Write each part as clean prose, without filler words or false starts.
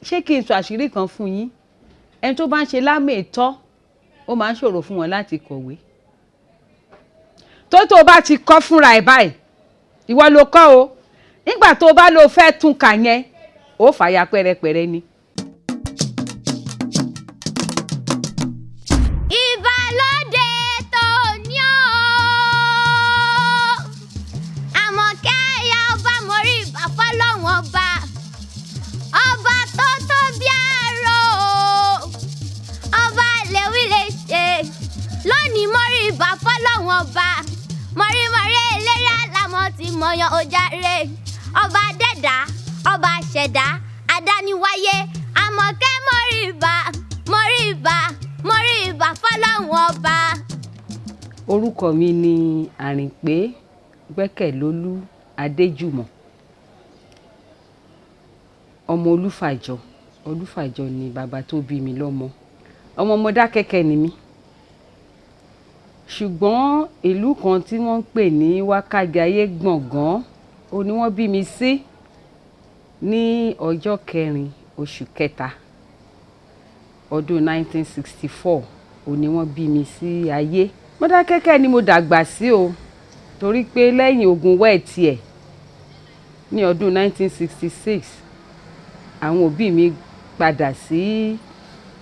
Ṣé kí n sọ àṣírí kan fún yín? Ẹni tó bá ń ṣe lámèétọ́, ó máa ń ṣòro fún wọn láti kọ̀wé. Tó o bá ti kọ́ fúnra ẹ̀ báyìí, ìwọ ló kọ́ o. Nígbà tó o bá lo fẹ́ tún kà yẹn, ó fàya pẹ́rẹpẹ̀rẹ ni. Ìbàlódé tòní o, Àmọ̀kẹ́ ya ọba, mórí ìbà fọlọ́wọ́n ọba, ọba tó tó bí àrò, ọba lèwí lè ṣe lónìí, mórí ìbà fọlọ́wọ́n ọba, mọ̀rímọ̀rí eléré àlámọ̀ tí mọ̀yán ojàre, ọba dẹ́dà, ọba ṣẹ̀dá, adániwáyé. Àmọ̀kẹ́, mórí ìbà, mórí ìbà, mórí ìbà fọlọ́wọ́n ọba. Orúkọ mi ni Àrìnpé Gbẹ́kẹ̀lólú Adéjùmọ̀, ọmọ Olúfàjọ. Olúfàjọ ni bàbá tó bí mi lọ́mọ. Ọmọ Mọdákẹ́kẹ́ ni mí, ṣùgbọ́n ìlú kan tí wọ́n ń pè ní Wákàjáyé Gbọ̀ngán ó ní wọ́n bí mi sí ní ọjọ́ 4 oṣù kẹta ọdún 1964 ó ní wọ́n bí mi sí ayé. Mọdákẹ́kẹ́ ni mo dàgbà sí o, torí pé lẹ́yìn ogun wẹ́ẹ̀tì ẹ̀ ní ọdún 1966, àwọn òbí mi padà sí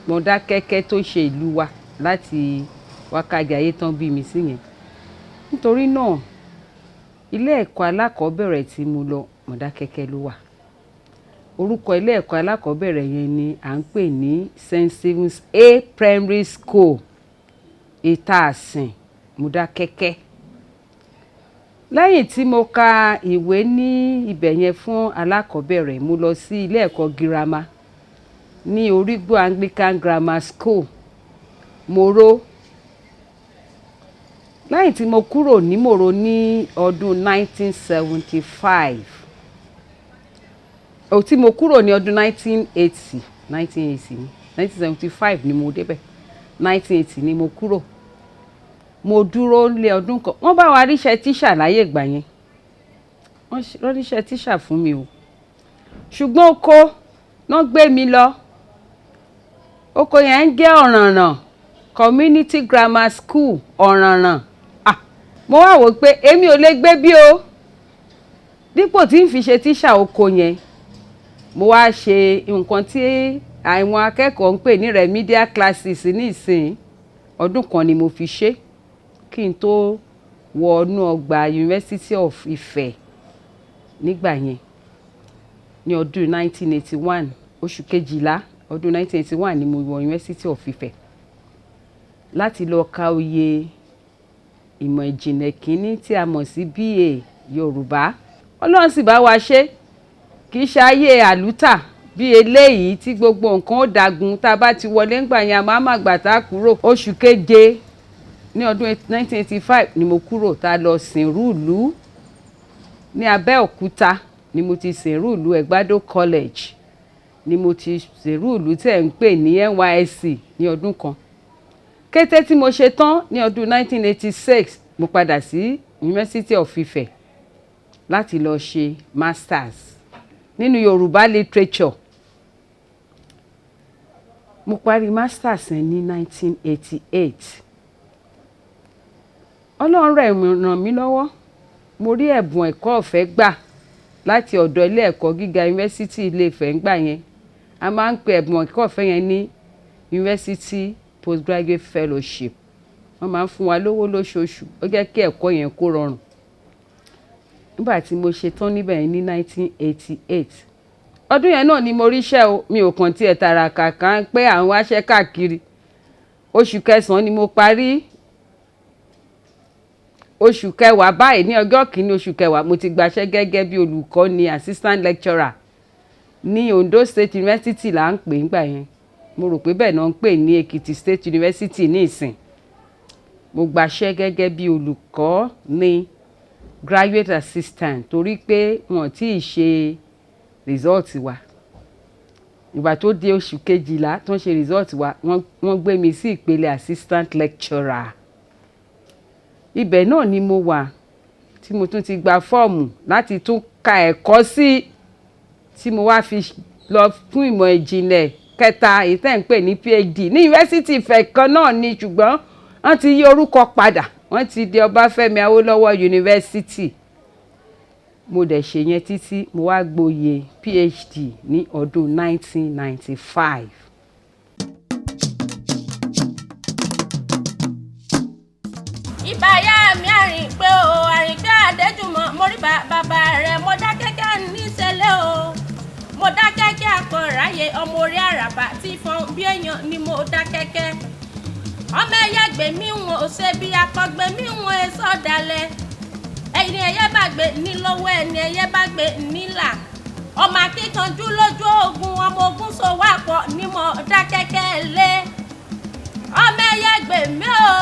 Mọdákẹ́kẹ́ tó ṣe ìlú wa láti Wákàjáyé tán bí mi sí yẹn. Nítorí náà, ilé ẹ̀kọ́ alákọ̀ọ́bẹ̀rẹ̀ tí mo lọ, Mọdákẹ́kẹ́ ló wà. Orúkọ ilé ẹ̀kọ́ alákọ̀ọ́bẹ̀rẹ̀ yẹn ni à ń pè ní St Stephen's A Primary School, Ìtaàsìn, Mọdákẹ́kẹ́. Lẹ́yìn tí mo ka ìwé ní ibẹ̀ yẹn fún alákọ̀ọ́bẹ̀rẹ̀, mo lọ sí ilé ẹ̀kọ́ girama ní Orígbó Anglican Grammar School, Mòro. Lẹ́yìn tí mo kúrò ní Mòro ní ọdún 1975, ò tí mo kúrò ní ọdún 1980, 1980 ní 1975 ni mo débẹ̀, 1980 ni mo kúrò. Mo dúró lé ọdún kan, wọ́n bá wa ríṣẹ́ tíṣà láyé ìgbà yẹn. Wọ́n ríṣẹ́ tíṣà fún mi o, ṣùgbọ́n oko náà gbé mi lọ. Oko yẹn ń jẹ́ Ọ̀rànràn Community Grammar School, Ọ̀rànràn. Ah, mo wá wò pé èmi ò lè gbé bí o. Dípò tí n fi ṣe tíṣà oko yẹn, mo wá ṣe nǹkan tí àwọn akẹ́kọ̀ọ́ ń pè ní remedial classes ní ìsìn. Ọdún kan ni mo fi ṣe kí n tó wọ inú ọgbà University of Ife nígbà yẹn. Ní ọdún 1981, oṣù 12 ọdún 1981 ni mo wọ University of Ife láti lọ ka oyè ìmọ̀ ìjìnlẹ̀ kínní tí a mọ̀ sí BA Yorùbá. Ọlọ́run sì bá wa ṣe. Kì í ṣe ayé àlùtà bí eléyìí tí gbogbo nǹkan ó dagun. Tá a bá ti wọlé ńgbà yẹn, a máa má gbà tá a kúrò. Oṣù keje ní ọdún 1985 ni mo kúrò, tá a lọ sìnrú ìlú ní Abẹ́òkúta. Ni mo ti sìnrú ìlú Ẹ̀gbádò College, ni mo ti sìnrú ìlú tí ẹ̀ ń pè ní NYSC ní ọdún kan. Kété tí mo ṣe tán ní ọdún 1986, mo padà sí University of Ife láti lọ ṣe masters nínú Yorùbá literature. Mo parí masters yẹn ní 1988. Ọlọ́run rẹ̀ ràn mí lọ́wọ́, mo rí ẹ̀bùn ẹ̀kọ́ ọ̀fẹ́ gbà láti ọ̀dọ̀ ilé ẹ̀kọ́ gíga Yunifásítì Ilé-Ifẹ̀ ńgbà yẹn. A máa ń pe ẹ̀bùn ẹ̀kọ́ ọ̀fẹ́ yẹn ní University Postgraduate Fellowship. Wọ́n máa ń fún wa lówó lóṣooṣù. Ó jẹ́ kí ẹ̀kọ́ yẹn kó rọrùn. Nígbà tí mo ṣe tán níbẹ̀ yẹn ní 1988, ọdún yẹn náà ni mo ríṣẹ́ o. Mi ò kàn tiẹ̀ tàràkà kan pé à ń wáṣẹ́ káàkiri. Oṣù kẹsàn-án ni mo parí. Oṣù kẹwàá báyìí, ní ọjọ́ 1 oṣù kẹwàá, mo ti gbaṣẹ́ gẹ́gẹ́ bí olùkọ́ni, assistant lecturer ní Ondo State University là ń pè ńgbà yẹn. Mo rò pé bẹ́ẹ̀ náà ń pè ní Ekiti State University ní ìsìn. Mo gbaṣẹ́ gẹ́gẹ́ bí olùkọ́ ní graduate assistant, torí pé wọn ò tí ì ṣe result wa. Ìgbà tó di oṣù 12 tó ń ṣe result wa, wọ́n gbé mi sí ìpele assistant lecturer. Ibẹ̀ náà ni mo wà tí mo tún ti gba fọ́ọ̀mù láti tún ka ẹ̀kọ́ sí, tí mo wá fi Lọ fún ìmọ̀ ìjìnlẹ̀ kẹta, èyí tẹ́ ń pè ní PhD, ní Yunifásítì Ifẹ̀ kan náà ni, ṣùgbọ́n wọ́n ti yí orúkọ padà, wọ́n ti di Ọbáfẹ́mi Awólọ́wọ̀ Yunifásítì. Mo dẹ̀ ṣe yẹn títí mo wá gboyè PhD ní ọdún 1995. Ìbáyá mi àrìnpé o, àrìnpé Adéjùmọ̀, mo rí bàbá rẹ̀. Mo dá kẹ́kẹ́ níṣẹ́lẹ̀ o, mo dá kẹ́kẹ́ akọ̀ráyè ọmọ orí àràbà tí fọ́n bí èèyàn ni mo dá kẹ́kẹ́. Ọmọ ẹyẹ gbèmí wọn ò ṣe bí akọgbèmí wọn èso dalẹ̀. Ẹni ẹyẹ bá gbé ní lọ́wọ́, ẹni ẹyẹ bá gbé nílà. Ọmọ akíkanjú lójú ogun, ọmọ ogun so wà pọ̀ ní mo dá kẹ́kẹ́ lé. Ọmọ ẹyẹ gbèmí o,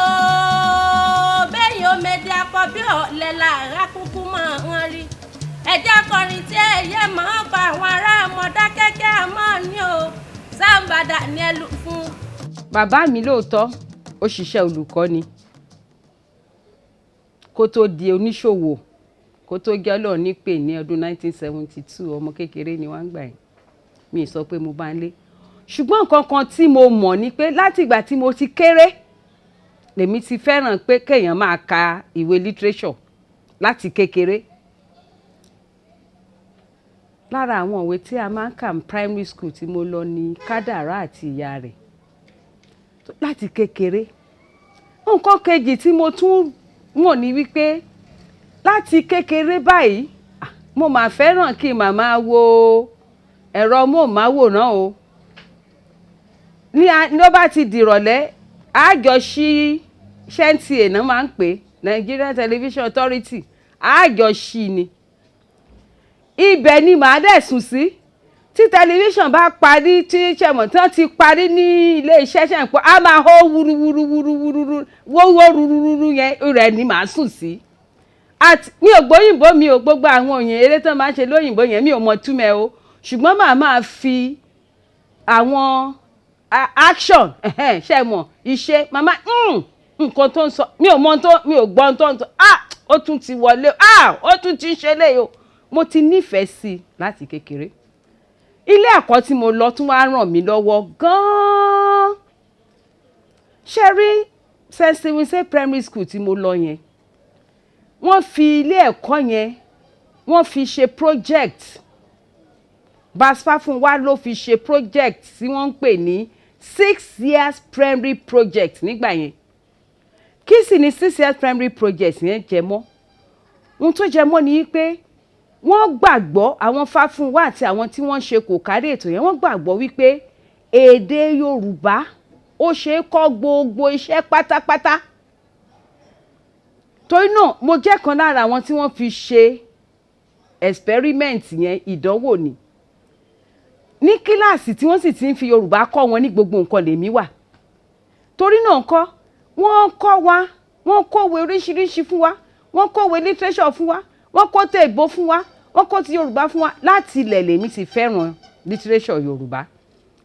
bẹ́yìn omede akọbí ọ̀lẹ́ làrá kúkú mọ̀ ń rí. Ẹ̀jẹ̀ akọrin tí ẹyẹ máa ń pa àwọn ará Mọdákẹ́kẹ́ àmọ́ ní o, sáǹbàdà ní ẹlú fún. Bàbá mi lóòótọ́, ó ṣiṣẹ́ olùkọ́ ni kó tó di oníṣòwò, kó tó jẹ́ Ọlọ́run nípè ní ọdún 1972. Ọmọ kékeré ni wọ́n ń gbà yẹn. Mi ì sọ pé mo bá ń lé, ṣùgbọ́n nǹkan kan tí mo mọ̀ ni pé láti ìgbà tí mo ti kéré lèmi ti fẹ́ràn pé kéèyàn máa ka ìwé literature láti kékeré. Lára àwọn ìwé tí a máa ń kà ní primary school tí mo lọ ní Kádàrá àti Ìyá Rẹ̀ láti kékeré. Nǹkan kejì tí mo tún mọ̀ ní wípé láti kékeré báyìí, mo máa fẹ́ràn kí màmá wo ẹ̀rọ móhùnmáwòrán o. Ní ló bá ti dìrọ̀lẹ́, àjọṣí ṣẹ́ǹtì náà máa ń pè Nigerian Television Authority, àjọṣí ni, ibẹ̀ ni màá dẹ̀ sùn sí. Tí tẹlifíṣàn bá parí, tí sẹ̀mọ̀ tí wọ́n ti parí ní ilé iṣẹ́ sẹ̀mọ̀, á máa hó wuruwuruwuruwuru wówó rurururu yẹn rẹ̀ ni màá sùn sí. Àti mi ò gbóyìnbó, mi ò gbogbo àwọn òyìn eré tó máa ń ṣe lóyìnbó yẹn, mi ò mọ túmẹ̀ o, ṣùgbọ́n màá máa fi àwọn action ṣe mọ̀ iṣẹ́ màmá nǹkan tó ń sọ. Mi ò mọ tó, mi ò gbọ́ tó ń sọ. Ah, ó tún ti wọlé, ah, ó tún ti ń ṣe léyìí o. Mo ti nífẹ̀ẹ́ sí i láti kékeré. Ilé ẹ̀kọ́ tí mo lọ tún wá ràn mí lọ́wọ́ gan-an. Ṣe rí St. Stephen's Primary School tí mo lọ yẹn, wọ́n fi ilé ẹ̀kọ́ yẹn, wọ́n fi ṣe project. Basfafunwa ló fi ṣe project tí wọ́n ń pè ní 6 years primary project nígbà yẹn. Kí sì ni 6 years primary project yẹn jẹ mọ́? Ohun tó jẹ mọ́ ni pé wọ́n gbàgbọ́, àwọn Fáfúnwá àti àwọn tí wọ́n ṣe kò kárí ètò yẹn, wọ́n gbàgbọ́ wípé èdè Yorùbá ó ṣe é kọ́ gbogbo iṣẹ́ pátápátá. Torí náà, mo jẹ́ kan lára àwọn tí wọ́n fi ṣe experiment yẹn. Ìdánwò ni ní kíláàsì tí wọ́n sì ti ń fi Yorùbá kọ́ wọn ní gbogbo nǹkan lèmi wà. Torí náà ńkọ́, wọ́n kọ́ wa, wọ́n kọ̀wé oríṣiríṣi fún wa, wọ́n kọ̀wé literature fún wa, wọ́n kọ́ tèèbó fún wa, wọ́n kọ́ ti Yorùbá fún wa. Láti ilẹ̀ lèmi ti fẹ́ràn literature Yorùbá.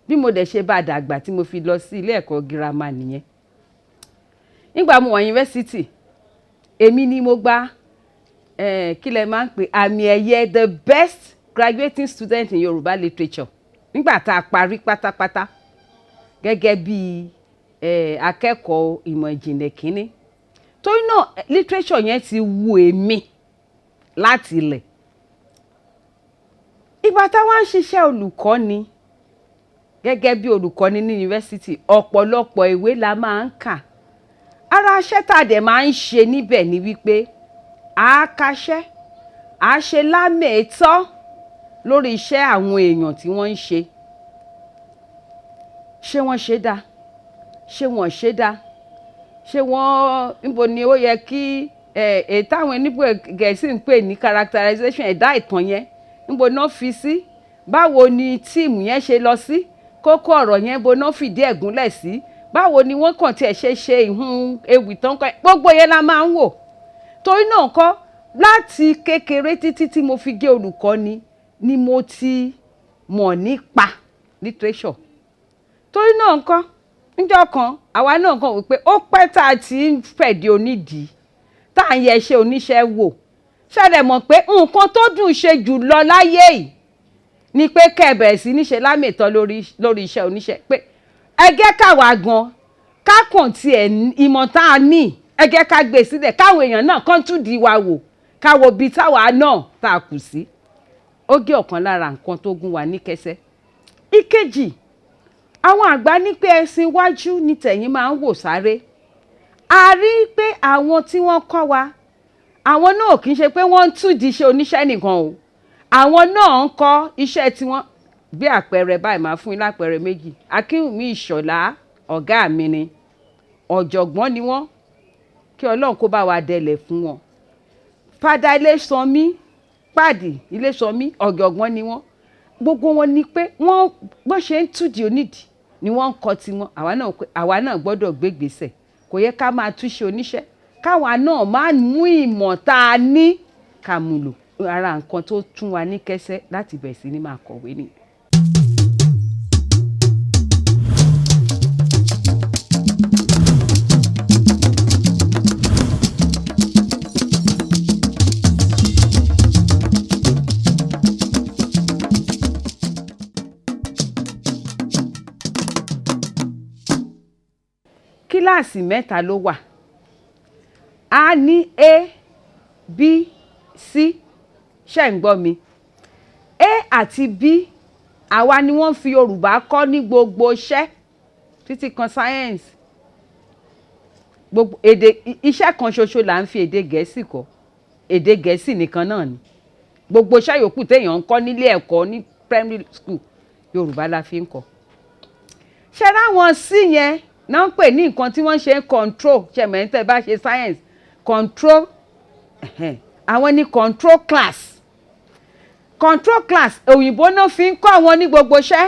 Bí mo dẹ̀ ṣe bá a dàgbà tí mo fi lọ sí ilé ẹ̀kọ́ girama nìyẹn. Nígbà mo wà yunifásitì, èmi ni mo gba kí lẹ máa ń pè, àmì ẹ̀yẹ the best graduating student in Yorùbá literature nígbà tá a parí pátápátá gẹ́gẹ́ bí akẹ́kọ̀ọ́ ìmọ̀ ìjìnlẹ̀ kínní. Torí náà, literature yẹn ti wù èmi láti ilẹ̀. Ìgbà táwa ń ṣiṣẹ́ olùkọ́ni, gẹ́gẹ́ bí olùkọ́ni ní yunifásitì, ọ̀pọ̀lọpọ̀ ìwé la máa ń kà. Ara iṣẹ́ tá a dẹ̀ máa ń ṣe níbẹ̀ ni wípé à á kaṣẹ́, à á ṣe lámẹ̀ẹ́tọ́ lórí iṣẹ́ àwọn èèyàn tí wọ́n ń ṣe. Ṣé wọ́n ṣe dáa? Ṣé wọ́n ṣe dáa? Ṣé wọ́n, níbo ni ó yẹ kí ẹ̀ táwọn oníbò Gẹ̀ẹ́sì ń pè ní characterization, ẹ̀dá ìtàn yẹn, níbo náà fi sí? Báwo ni theme yẹn ṣe lọ sí? Kókó ọ̀rọ̀ yẹn, bo náà fìdí ẹ̀ gúnlẹ̀ sí? Báwo ni wọ́n kàn tiẹ̀ ṣe ṣe ìhun ewì tán kọ́? Gbogbo yẹn la máa ń wò. Torí náà kọ́, láti kékeré títí tí mo fi gé olùkọ́ni ni mo ti mọ̀ nípa literature. Torí náà ńkọ́, níjọ́ kan, àwa náà kàn wípé ó pẹ́ tá a ti ń fẹ̀dí onídìí, tá à ń yẹ iṣẹ́ oníṣẹ́ wò. Ṣẹlẹ̀ mọ̀ pé nǹkan tó dùn ṣe jù lọ láyé yìí Ni pé kẹ́ ẹ bẹ̀rẹ̀ sí ní ṣe lámìtọ́ lórí iṣẹ́ oníṣẹ́, pé ẹ jẹ́ káwa gan ká kàn tiẹ̀ ìmọ̀ tá a ní, ẹ jẹ́ ká gbé sílẹ̀ káwọn èèyàn náà kàn tún di wa wò, ká wo ibi táwa náà tá a kù sí. Ó jẹ́ ọ̀kan lára nǹkan tó gún wa ní kẹsẹ́. Ìkejì, àwọn àgbà ní pé ẹṣin iwájú ní tẹ̀yìn máa ń wò sáré. A rí i pé àwọn tí wọ́n kọ́ wa, àwọn náà kì í ṣe pé wọ́n ń túdi iṣẹ́ oníṣẹ́ nìkan o, àwọn náà ń kọ́ iṣẹ́ tiwọn. Bí àpẹẹrẹ báyìí, máa fún yín lápẹẹrẹ méjì. Akínwùmí Ìṣọ̀lá, ọ̀gá mi ni, ọ̀jọ̀gbọ́n ni wọ́n, kí Ọlọ́run kó bá wa dẹlẹ̀ fún wọn. Fada Ilésanmí, Pàdí Ilésanmí, ọ̀jọ̀gbọ́n ni wọ́n. Gbogbo wọn ni pé wọ́n bó ṣe ń túdi onídìí ni wọ́n ń kọ́ tiwọn. Àwa náà gbọ́dọ̀ gbégbèsè. Kò yẹ ká máa túṣe oníṣẹ́ káwa náà máa mú ìmọ̀ tá a ní ká mú lò. Ara nǹkan tó tún wa ní kẹsẹ́ láti bẹ̀rẹ̀ sí ní máa kọ̀wé nìyẹn. Kíláàsì mẹ́ta ló wà. A ní A, B, C. Ṣé ń gbọ́ mi? A àti B, àwa ni wọ́n fi Yorùbá kọ́ ní gbogbo iṣẹ́ títí kan science. Gbogbo èdè iṣẹ́ kan ṣoṣo là ń fi èdè Gẹ̀ẹ́sì kọ́. Èdè Gẹ̀ẹ́sì nìkan náà ni. Gbogbo iṣẹ́ yòókù téèyàn ń kọ́ nílé ẹ̀kọ́ ní primary school, Yorùbá la fi ń kọ́. Ṣé ráwọn C yẹn náà ń pè ní nǹkan tí wọ́n ṣe ń control? Ṣe mọ̀ ẹ́ tẹ́ bá ṣe science control, àwọn ní control class. Control class, òyìnbó náà fi ń kọ́ àwọn ní gbogbo iṣẹ́.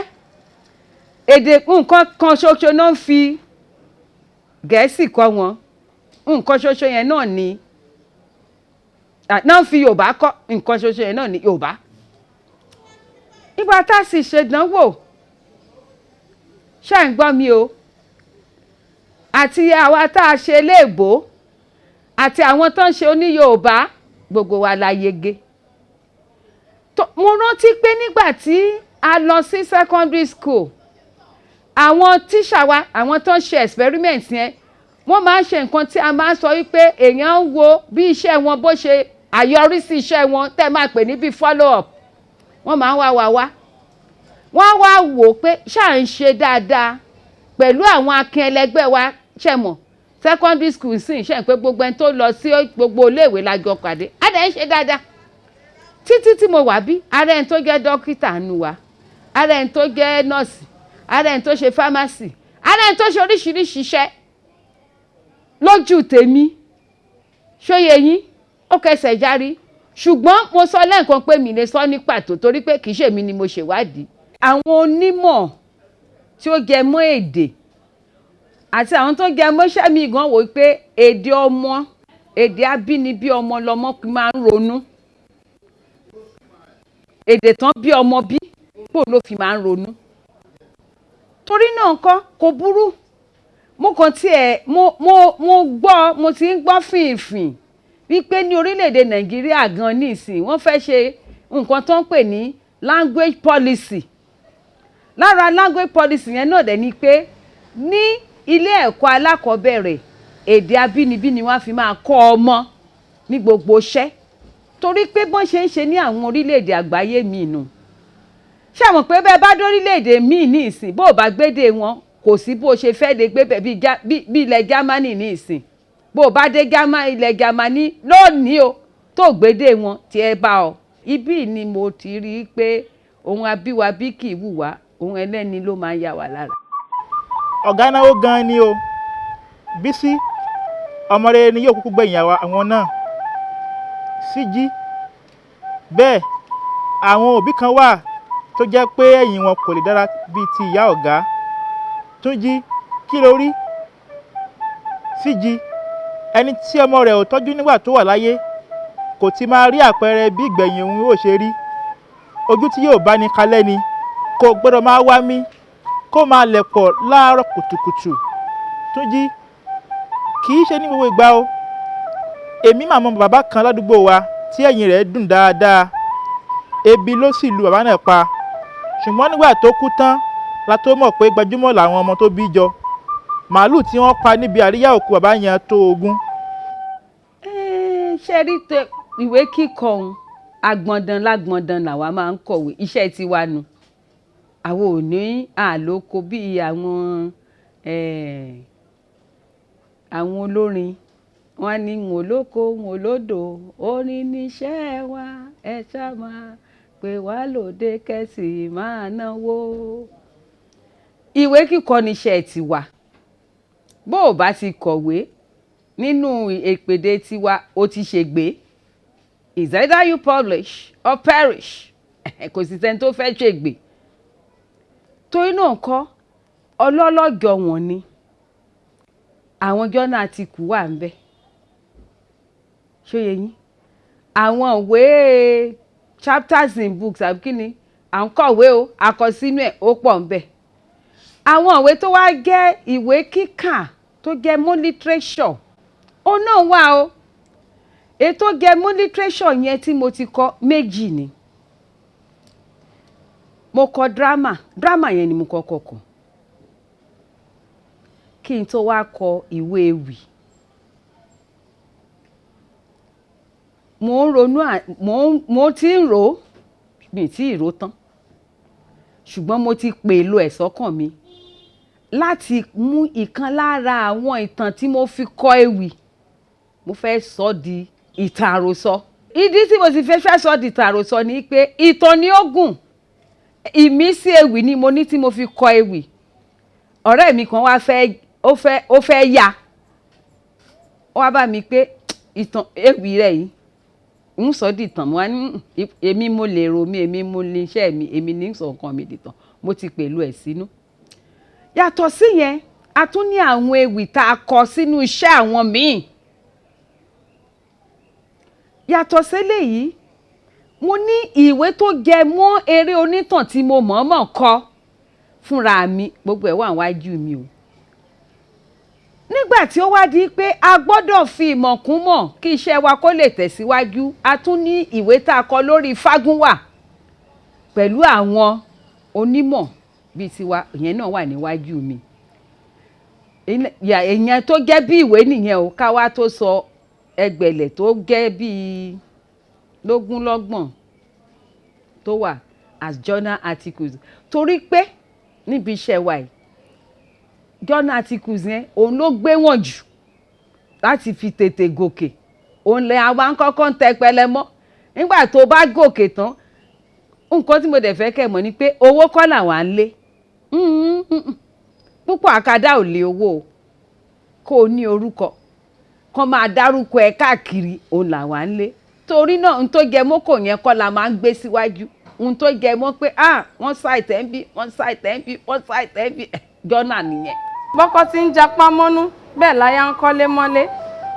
Èdè nǹkan kan ṣoṣo náà ń fi Gẹ̀ẹ́sì kọ́ wọn. Nǹkan ṣoṣo yẹn náà ni náà ń fi Yorùbá kọ́. Nǹkan ṣoṣo yẹn náà ni Yorùbá. Ìgbà tá a sì ṣèdánwò, ṣé ń gbọ́ mi o? Àti àwa tá a ṣe léèbó àti àwọn tó ń ṣe oní Yorùbá, gbogbo wa la yege. Mo rántí pé nígbà tí a lọ sí secondary school, àwọn tíṣà wa, àwọn tó ń ṣe experiment yẹn, wọ́n máa ń ṣe nǹkan tí a máa ń sọ wípé èèyàn ń wo bí iṣẹ́ wọn bó ṣe àyọrísí iṣẹ́ wọn, tẹ́ máa pè ní bí follow up. Wọ́n máa ń wá wa wá, wọ́n wá wò ó pé ṣáà ń ṣe dáadáa pẹ̀lú àwọn akin ẹlẹgbẹ́ wa. Ṣe mọ̀ secondary school sì ń ṣe pé gbogbo ẹni tó lọ sí gbogbo iléèwé la jọ pàdé, á dẹ̀ ń ṣe dáadáa títí tí mo wà. Bí ara ẹni tó jẹ́ dókítà nu wa, ara ẹni tó jẹ́ nọ́ọ̀sì, ara ẹni tó ṣe pharmacy, ara ẹni tó ṣe oríṣiríṣi iṣẹ́. Lójú tèmi, ṣóye yín, ó kẹsẹ̀ járí. Ṣùgbọ́n mo sọ lẹ́ǹkan pé mi lè sọ ní pàtó torí pé kì í ṣèmi ni mo ṣèwádìí. Àwọn onímọ̀ tí ó jẹ mọ́ èdè àti àwọn tó jẹ mọ́ṣẹ́ mi gan wò pé èdè ọmọ, èdè abínibí ọmọ lọmọ máa ń ronú. Èdè tán bí ọmọ bí pò ló fi máa ń ronú. Torí náà ńkọ́, kò burú. Mo kàn tiẹ̀ mo gbọ́, mo ti ń gbọ́ fìnfìn wípé ní orílẹ̀-èdè Nàìjíríà gan nísìn, wọ́n fẹ́ ṣe nǹkan tó ń pè ní language policy. Lára language policy yẹn náà dẹ̀ ni pé ní ilé ẹ̀kọ́ alákọ̀ọ́bẹ̀rẹ̀, èdè abínibí ni wọ́n fi máa kọ́ ọmọ ní gbogbo iṣẹ́, torí pé bọ́n ṣe ń ṣe ní àwọn orílẹ̀-èdè àgbáyé míì nù. Ṣé àwọn pé bẹ́ẹ̀ bá dórílẹ̀-èdè míì ní ìsìn, bó o bá gbédè wọn, kò sí bó o ṣe fẹ́ lè gbé bẹ̀. Bí ilẹ̀ Jámánì ní ìsìn, bó o bá dé ilẹ̀ Jámánì lónìí o, tó gbédè wọn, tí ẹ bá ọ. Ibí ni mo ti rí i pé ohun abíwabí kì í wù wá, ohun ẹlẹ́ni ló máa ń yà wá lára. Ọ̀gá náwó gan-an ni o. Bísí, ọmọ rere ni yóò kúkú gbẹ̀yìn àwọn náà. Síjí, bẹ́ẹ̀ àwọn òbí kan wà tó jẹ́ pé ẹ̀yìn wọn kò lè dára bíi ti ìyá ọ̀gá. Túnjí, kí lo rí? Síjí, ẹni tí ọmọ rẹ̀ ò tọ́jú nígbà tó wà láyé kò ti máa rí àpẹẹrẹ bí ìgbẹ̀yìn òun yóò ṣe rí. Ojú tí yóò bá ní kalẹ́ ni kò gbọ́dọ̀ máa wá mí kó máa lẹ̀ pọ̀ láàárọ̀ kùtùkùtù. Túnjí, kì í ṣe ní gbogbo ìgbà o. Èmi mà mọ bàbá kan ládùúgbò wa tí ẹ̀yìn rẹ̀ dùn dáadáa. Ebi ló sì lu bàbá náà pa. Ṣùgbọ́n nígbà tó kú tán la tó mọ̀ pé gbajúmọ̀ làwọn ọmọ tó bí jọ. Màálùú tí wọ́n pa níbi àríyá òkú bàbá yẹn tó 20. Ṣe rí ìwé kíkọ òun, agbọ̀ndàn lágbọ̀ndàn làwa máa ń kọ̀wé, iṣẹ́ tiwa nu. Àwọn ò ní àlòkò bíi àwọn olórin. Wọ́n ní n ò lóko, n ò lódò, orin níṣẹ́ wa, ẹ ṣá máa pè wá lóde kẹ́sì máa náwó. Ìwé kíkọ níṣẹ́ tiwa. Bó o bá ti kọ̀wé nínú ìpèdè tiwa, o ti ṣègbé. It's either you publish or perish. Kò sì sẹ́ni tó fẹ́ ṣègbè. Torí náà kọ́, ọlọ́lọ́jọ̀ wọ̀n ni. Àwọn journal article wà ńbẹ̀. Ṣó yé yín? Àwọn ìwé chapters in books àbí kí ni à ń kọ̀wé o, a kọ sínú ẹ̀, ó pọ̀ ńbẹ̀. Àwọn ìwé tó wá jẹ́ ìwé kíkà tó jẹ́ mọ́ literature, ó náà wà o. Èyí tó jẹ́ mọ́ literature yẹn tí mo ti kọ, méjì ni. Mo kọ drama, drama yẹn ni mo kọ́kọ́ kọ kí n tó wá kọ ìwé ewì. Mo ń ronú, mo ti ń rò ó, mi tí ì rò tán, ṣùgbọ́n mo ti pèlò ẹ̀ sọ́kàn mi láti mú ìkan lára àwọn ìtàn tí mo fi kọ ewì, mo fẹ́ sọ di ìtàn àròsọ. Ìdí tí mo sì fẹ́ sọ di ìtàn àròsọ ni pé ìtàn ni ó gùn, ìmísí ewì ni mo ní tí mo fi kọ ewì. Ọ̀rẹ́ mi kan wá fẹ́, ó fẹ́ ya, ó wá bá mi pé ìtàn ewì rẹ̀ yìí ń sọ di ìtàn. Mo wá ní èmi mo lè rò mí, èmi mo ní iṣẹ́ mi, èmi ní sọ nǹkan mi di ìtàn. Mo ti pẹ̀lú ẹ̀ sínú. Yàtọ̀ sí yẹn, a tún ní àwọn ewì tá a kọ sínú iṣẹ́ àwọn míì. Yàtọ̀ séléyìí, mo ní ìwé tó jẹ mọ́ eré onítàn tí mo mọ̀ọ́mọ̀ kọ fúnra mi, gbogbo ẹ̀ wà níwájú mi o. Nígbà tí ó wá di pé a gbọ́dọ̀ fi ìmọ̀ kún mọ̀ kí iṣẹ́ wa kó lè tẹ̀síwájú, a tún ní ìwé tá a kọ lórí Fágúnwà pẹ̀lú àwọn onímọ̀ bíi tiwa, ìyẹn náà wà níwájú mi. Ìyẹn tó jẹ́ bí ìwé nìyẹn o, ká wá tó sọ ẹgbẹ̀lẹ̀ tó jẹ́ bíi lógúnlọ́gbọ̀n tó wà as journal articles. Torí pé níbi iṣẹ́ wa yìí, journal articles yẹn òun ló gbé wọ̀n jù láti fi tètè gòkè. Òun lè àwa ń kọ́kọ́ ń tẹpẹlẹ mọ́. Nígbà tó bá gòkè tán, nǹkan tí mo dẹ̀ fẹ́ kẹ́ mọ̀ ni pé owó kọ́ làwa ń lé púpọ̀. Àkàdá ò lé owó o. Kó o ní orúkọ kó máa dárúkọ ẹ káàkiri, òun làwa ń lé. Torí náà, n tó jẹ mọ́kò yẹn kọ́ la máa ń gbé síwájú. N tó jẹ mọ́ pé ah, wọ́n cite ẹ̀ ń bí, wọ́n cite ẹ̀ ń bí, wọ́n cite ẹ̀ ń bí, journal nìyẹn. Bọ́kọ ti ń japá mọ́nú, bẹ́ẹ̀ láyà ń kọ́lé mọ́lé.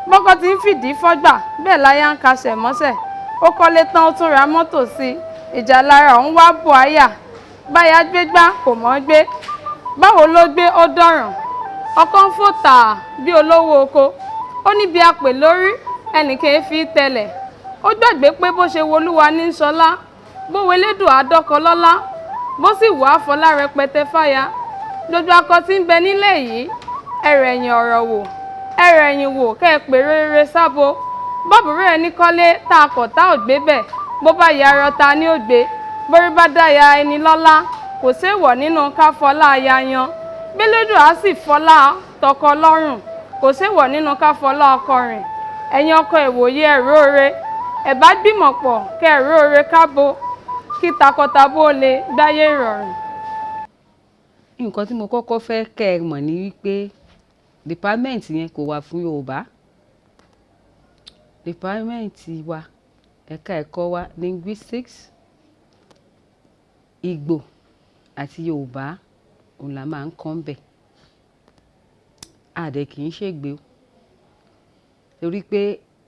Bọ́kọ ti ń fìdí fọ́gbà, bẹ́ẹ̀ láyà ń kaṣẹ̀ mọ́sẹ̀. Ó kọ́lé tán, ó tún ra mọ́tò sí i. Ìjà lára òun wá bò áyà. Báyà gbégbá kò mọ́ gbé, báwo ló gbé ó dọ̀ràn. Ọkọ ń fò tàà bí olówó oko, ó níbi apè lórí ẹnìkan fi tẹlẹ̀. Ó gbàgbé pé bó ṣe wolúwa ní sọlá, bó welédùn àdọ́kọ lọ́lá, bó sì wàá fọlá rẹpẹtẹ fáya. Gbogbo akọ tí ń bẹ nílẹ̀ yìí, ẹrẹ̀yìn ọ̀rọ̀ wò, ẹrẹ̀yìn wò kẹ́ ẹ pè rere sábo. Bọ́bùrú ẹni kọ́lé tá a kọ̀ tá ò gbé bẹ̀, bó bá yarọ ta ni ó gbé. Borí bá dáya ẹni lọ́lá, kò séèwọ̀ nínú ká fọlá aya yan. Bílédùn á sì fọlá tọkọ lọ́rùn, kò séèwọ̀ nínú ká fọlá ọkọ rìn. Ẹ̀yin ọkọ ìwòye, ẹ̀rọ ẹ̀ bá gbìmọ̀ pọ̀ kẹ́ ẹ̀rọ kábo kí takọtabo lè gbáyé ìrọ̀rùn. Nǹkan tí mo kọ́kọ́ fẹ́ kẹ́ ẹ mọ̀ ni wípé department yẹn kò wà fún Yorùbá. Department wa, ẹ̀ka ẹ̀kọ́ wa, linguistics, Ìgbò àti Yorùbá òun la máa ń kọ́ ń bẹ̀. A dẹ̀ kì í ṣègbè o, torí pé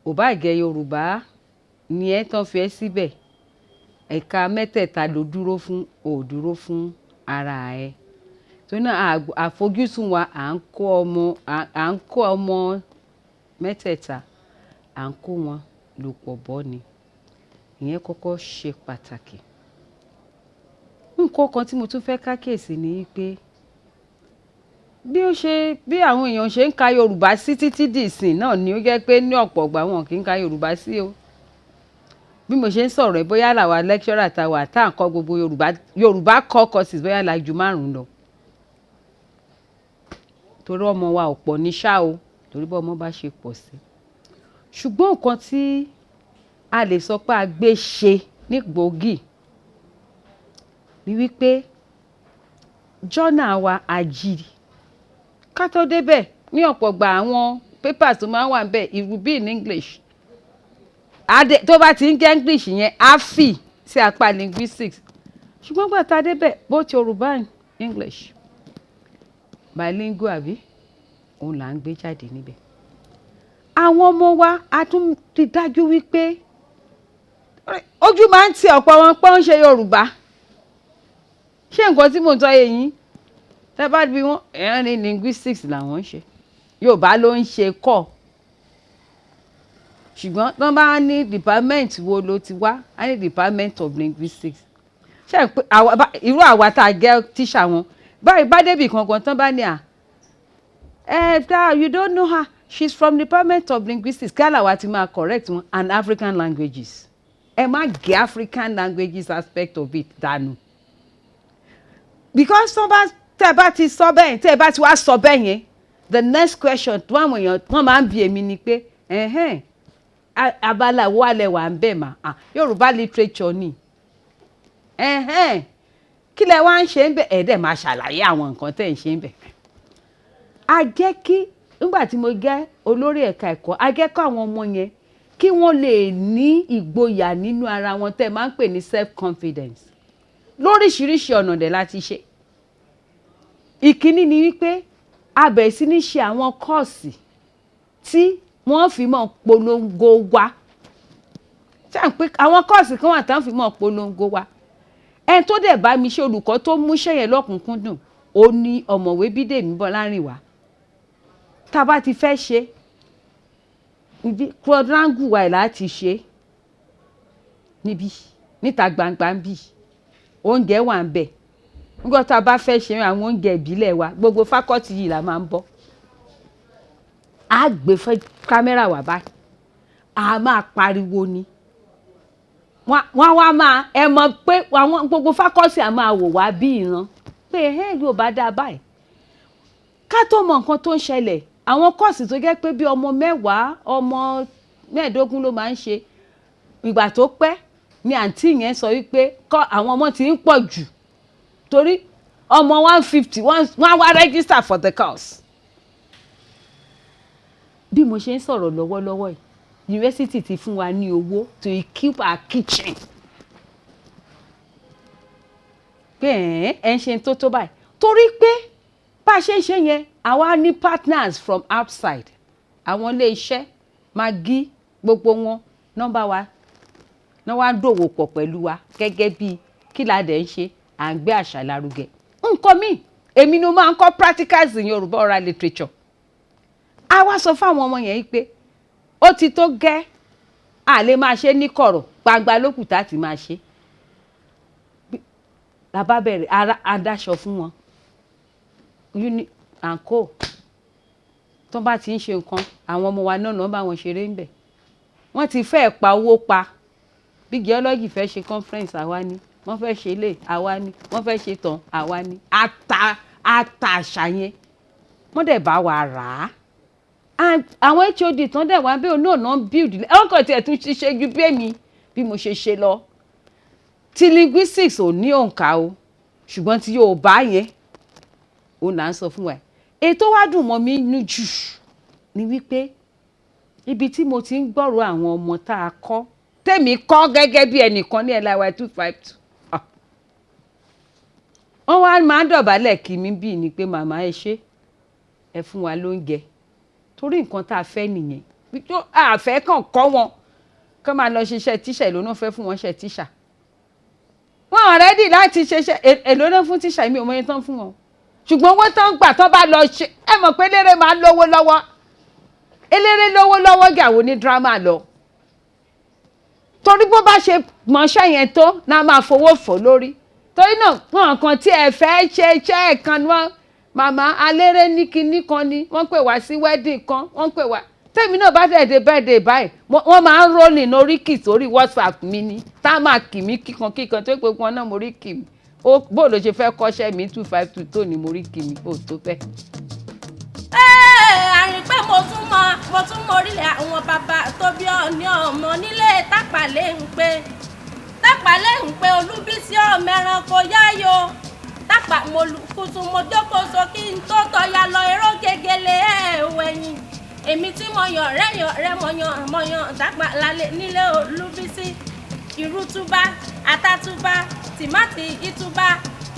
ò bá jẹ́ Yorùbá ni ẹ́ tán fi ẹ́ síbẹ̀, ẹ̀ka mẹ́tẹ̀ẹ̀ta ló dúró fún, ò dúró fún ara ẹ. Torí náà, àfojúsùn wa, à ń kó ọmọ mẹ́tẹ̀ẹ̀ta, à ń kó wọn lò pọ̀ bọ́ ni. Ìyẹn kọ́kọ́ ṣe pàtàkì. Nǹkan kan tí mo tún fẹ́ kákíyèsí ni pé bí ó ṣe bí àwọn èèyàn ṣe ń ka Yorùbá sí títí di ìsìn náà ni ó jẹ́ pé ní ọ̀pọ̀ ìgbà wọn kì í ka Yorùbá sí o. Bí mo ṣe ń sọ̀rọ̀ ẹ̀, bóyá làwa lecturer ta wà tá à ń kọ́ gbogbo Yorùbá, Yorùbá core courses, bóyá la ju márùn-ún lọ, torí ọmọ wa ò pọ̀ ní ṣá o, torí bọ́ ọmọ bá ṣe pọ̀ sí. Ṣùgbọ́n nǹkan tí a lè sọ pé a gbé ṣe ní gbòógì ni wípé journal wa, a jí ká tó débẹ̀, ní ọ̀pọ̀ gbà àwọn papers tó máa ń wà níbẹ̀, it will be in English. Tó bá ti ń jẹ́ English yẹn, á fì sí apá linguistics. Ṣùgbọ́n gbà tá a débẹ̀, both Yorùbá and English, bilingual àbí òun là ń gbé jáde níbẹ̀. Àwọn ọmọ wa, a tún ti dájú wípé ojú máa ń ti ọ̀pọ̀ wọn pé ó ń ṣe Yorùbá. Ṣé nǹkan tí mò ń tọ́ yé yín? Tẹ́ bá bí wọ́n, ẹ̀rọ ní linguistics làwọn ń ṣe, Yorùbá ló ń ṣe kọ́. Ṣùgbọ́n tọ́ bá ní department wo ló ti wá, á ní department of linguistics. Ṣé pé irú àwa tá a jẹ́ tíṣà wọn báyìí bá débì kankan tán, bá ní à ẹ dá, "You don't know her, she's from department of linguistics." Kí àlàwà ti máa correct wọn, "And African languages." Ẹ má gé African languages aspect of it dànù, because tó bá tẹ́ ẹ bá ti sọ bẹ́ẹ̀, tẹ́ ẹ bá ti wá sọ bẹ́ẹ̀ yẹn, the next question tó àwọn èèyàn wọ́n máa ń bi èmi ni pé, "Ẹ̀hẹ́n, abala wo alẹ́ wà ń bẹ̀ mà?" Ah, Yorùbá literature ni. "Ẹ̀hẹ́n, kí lẹ wá ń ṣe ń bẹ̀?" Ẹ̀ dẹ̀ máa ṣàlàyé àwọn nǹkan tẹ́ ń ṣe ń bẹ̀. A jẹ́ kí nígbà tí mo jẹ́ olórí ẹ̀ka ẹ̀kọ́, a jẹ́ kó àwọn ọmọ yẹn kí wọ́n lè ní ìgboyà nínú ara wọn tẹ́ máa ń pè ní self confidence. Lóríṣiríṣi ọ̀nà dẹ̀ láti ṣe. Ìkíní ni wípé a bẹ̀rẹ̀ sí ní ṣe àwọn course tí wọ́n fi mọ́ polongo wa. Ṣé à ń pé àwọn course kan wà táwọn fi mọ́ polongo wa? Ẹni tó dẹ̀ bá mi ṣe, olùkọ́ tó múṣẹ́ yẹn lọ́kùnkúndùn, ó ní Ọ̀mọ̀wé Bídèmí Bọ́lárìnwá. Tá a bá ti fẹ́ ṣe ibi quadrangle wa láti ṣe níbí níta gbangba ń bì, oúnjẹ wà ń bẹ̀. Nígbà tá a bá fẹ́ ṣe àwọn oúnjẹ ìbílẹ̀ wa, gbogbo faculty yìí la máa ń bọ́, a gbé fẹ́ kámẹ́rà wá báyìí, a máa pariwo ni. Wọ́n wá máa ẹ mọ̀ pé àwọn gbogbo faculty a máa wò wá bí ìran pé ẹ yóò bá dáa báyìí. Ká tó mọ nǹkan tó ń ṣẹlẹ̀, àwọn course tó jẹ́ pé bí ọmọ 10, ọmọ 15 ló máa ń ṣe, ìgbà tó pẹ́ ni àǹtí yẹn sọ wípé kọ́ àwọn ọmọ ti ń pọ̀ jù, torí ọmọ 150 wọ́n wá register for the course. Bí mo ṣe ń sọ̀rọ̀ lọ́wọ́lọ́wọ́ yìí, yunifásitì ti fún wa ní owó to equip our kitchen, pé ẹ̀ ẹ̀ ń ṣe tó tó báyìí, torí pé bá a ṣe ń ṣe yẹn, àwa ní partners from outside, àwọn ilé iṣẹ́ Maggi, gbogbo wọn nọ́mbà wa náà wá ń dòwò pọ̀ pẹ̀lú wa. Gẹ́gẹ́ bí kí la dẹ̀ ń ṣe, à ń gbé àṣà lárugẹ. Nǹkan míì, èmi ni mo máa ń kọ́ practicals in Yorùbá oral literature. A wá sọ fáwọn ọmọ yẹn pé ó ti tó gẹ́, a lè máa ṣe ní kọ̀rọ̀, gbangba lókùtà ti máa ṣe. La bá bẹ̀rẹ̀ adáṣọ fún wọn uni and co. Tó bá ti ń ṣe nǹkan, àwọn ọmọ wa náà náà bá wọn ṣeré ń bẹ̀. Wọ́n ti fẹ́ẹ̀ pa owó pa. Bí geology fẹ́ ṣe conference, àwa ni. Wọ́n fẹ́ ṣe lè, àwa ni. Wọ́n fẹ́ ṣe tán, àwa ni. Ata ata àṣà yẹn, wọ́n dẹ̀ bá wa rà á. Àwọn HOD tán dẹ̀ wá bí òun náà náà build ẹ̀wọ̀n kan tiẹ̀ tún ṣiṣẹ́ ju bí èmi bí mo ṣe ṣe lọ. Ti linguistics ò ní òǹkà o, ṣùgbọ́n tí Yorùbá yẹn, òun là ń sọ fún wa. Ètò wá dùn mọ́ mi nú jù ni wípé ibi tí mo ti ń gbọ́rọ̀ àwọn ọmọ tá a kọ́, tèmi kọ́ gẹ́gẹ́ bí ẹnìkan ní LIY 252, wọ́n wá máa ń dọ̀bálẹ̀ kí mi bíi ni pé, "Màmá, ẹ ṣé, ẹ fún wa lóúnjẹ," torí nǹkan tá a fẹ́ nìyẹn. A fẹ́ kàn kọ́ wọn kọ́ máa lọ ṣiṣẹ́ tíṣà. Èlò náà fẹ́ fún wọn ṣe tíṣà? Wọn ready láti ṣiṣẹ́. Èlò náà fún tíṣà? Mi ò mọ iye tán fún wọn, ṣùgbọ́n owó tán gbà tán bá lọ ṣe, ẹ mọ̀ pé eléré máa ń lówó lọ́wọ́. Eléré lówó lọ́wọ́ gàwó ní dírámà lọ, torí bó bá ṣe mọṣẹ́ yẹn tó náà máa fowó fò lórí. Torí náà wọn kan tí ẹ fẹ́ ṣe iṣẹ́ ẹ̀ kan ni wọ́n, màmá aléré ní kinní kan ni wọ́n pè wá sí wedding kan, wọ́n pè wá. Tèmi náà bá dẹ̀ dé birthday báyìí, wọ́n máa ń rolling oríkì sórí WhatsApp mi ni, tá a máa kì mí kíkan kíkan tó gbogbo wọn náà mo rí kì mí. Ó bó ló ṣe fẹ́ kọ́ṣẹ́ mi 252 tó ní mo rí kì mí, ó tó bẹ́ẹ̀. Àrìnpé, mo tún mọ orílẹ̀ àwọn bàbá tó bí ọ ní ọmọ nílé Tápàlẹ́ ń pé, Tápàlẹ́ ń pé Olúbísí ọmọ ẹranko yáyò Tápà. Mo lù kùtù, mo jókòó so kí n tó tọ́ya lọ eró gegele ẹ̀wẹ̀yìn. Èmi tí mo yàn rẹ́ yàn rẹ́, mo yàn mo yàn Tápà lálẹ́ nílé Olúbísí. Ìrútúbá, àtàtúbá, tìmátì ìtúbá,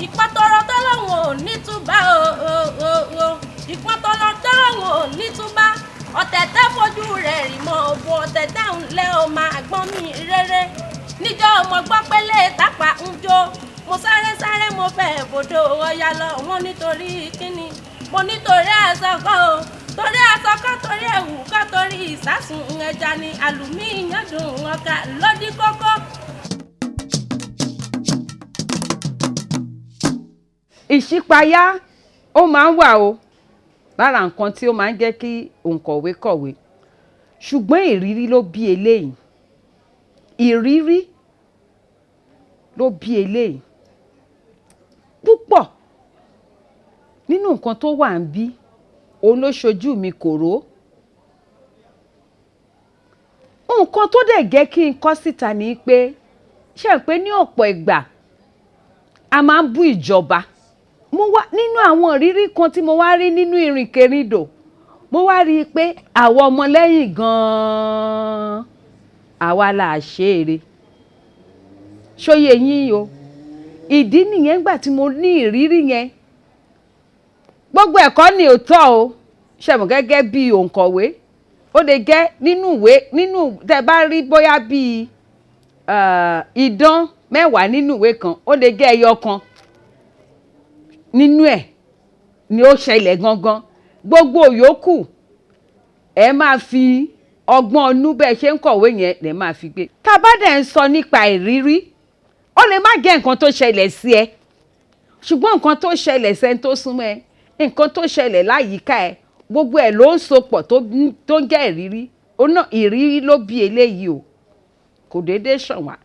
ìpọ́tọ́rọ́ tọ́lọ́hún ò nítúbá o o o o, ìpọ́tọ́rọ́ tọ́lọ́hún ò nítúbá. Ọ̀tẹ̀tẹ̀ fojú rẹ̀ rì mọ́ òbò ọ̀tẹ̀tẹ̀ ń lẹ́ o máa gbọ́n mi rere. Níjọ́ mo gbọ́ pélé Tápà ń jó, mo sáré sáré, mo fẹ́ bòdò ọ̀yà lọ. Wọ́n nítorí kíni? Mo nítorí aṣọ kọ́ o, torí aṣọ kọ́, torí ẹ̀wù kọ́, torí ìsásùn ẹja ni àlùmí ìyàndùn ọkà lódì kókó. Ìṣípayá ó máa ń wà o lára nǹkan tí ó máa ń jẹ́ kí òǹkọ̀wé kọ̀wé, ṣùgbọ́n ìrírí ló bí eléyìí. Ìrírí ló bí eléyìí púpọ̀ nínú nǹkan tó wà ń bí òun ló ṣojú mi kòró. Nǹkan tó dẹ̀ jẹ́ kí n kọ síta ni pé, ṣé ẹ pé ní ọ̀pọ̀ ìgbà a máa ń bú ìjọba. Mo wá nínú àwọn ìrírí kan tí mo wá rí nínú ìrìnkèrindò, mo wá rí i pé àwọn ọmọlẹ́yìn gan-an àwa là ṣe eré. Ṣóyè yín o. Ìdí nìyẹn nígbà tí mo ní ìrírí yẹn. Gbogbo ẹ̀kọ́ ni òótọ́ o. Ṣé mọ̀ gẹ́gẹ́ bí òǹkọ̀wé, ó lè jẹ́ nínú ìwé, nínú tẹ́ bá rí bóyá bí idán mẹ́wàá nínú ìwé kan, ó lè jẹ́ ẹyọ kan nínú ẹ̀ ni ó ṣẹlẹ̀ gangan. Gbogbo yòókù ẹ máa fi ọgbọ́n inú bẹ́ẹ̀ ṣe ń kọ̀wé yẹn lẹ máa fi gbé. Tá bá dẹ̀ ń sọ nípa ìrírí, ó lè má jẹ́ nǹkan tó ṣẹlẹ̀ sí ẹ, ṣùgbọ́n nǹkan tó ṣẹlẹ̀ sẹ́ni tó súnmọ́ ẹ, nǹkan tó ṣẹlẹ̀ láyìíká ẹ, gbogbo ẹ̀ ló ń sopọ̀ tó ń jẹ́ ìrírí. Ó náà ìrírí ló bí eléyìí o, kò déédéé ṣàn wá.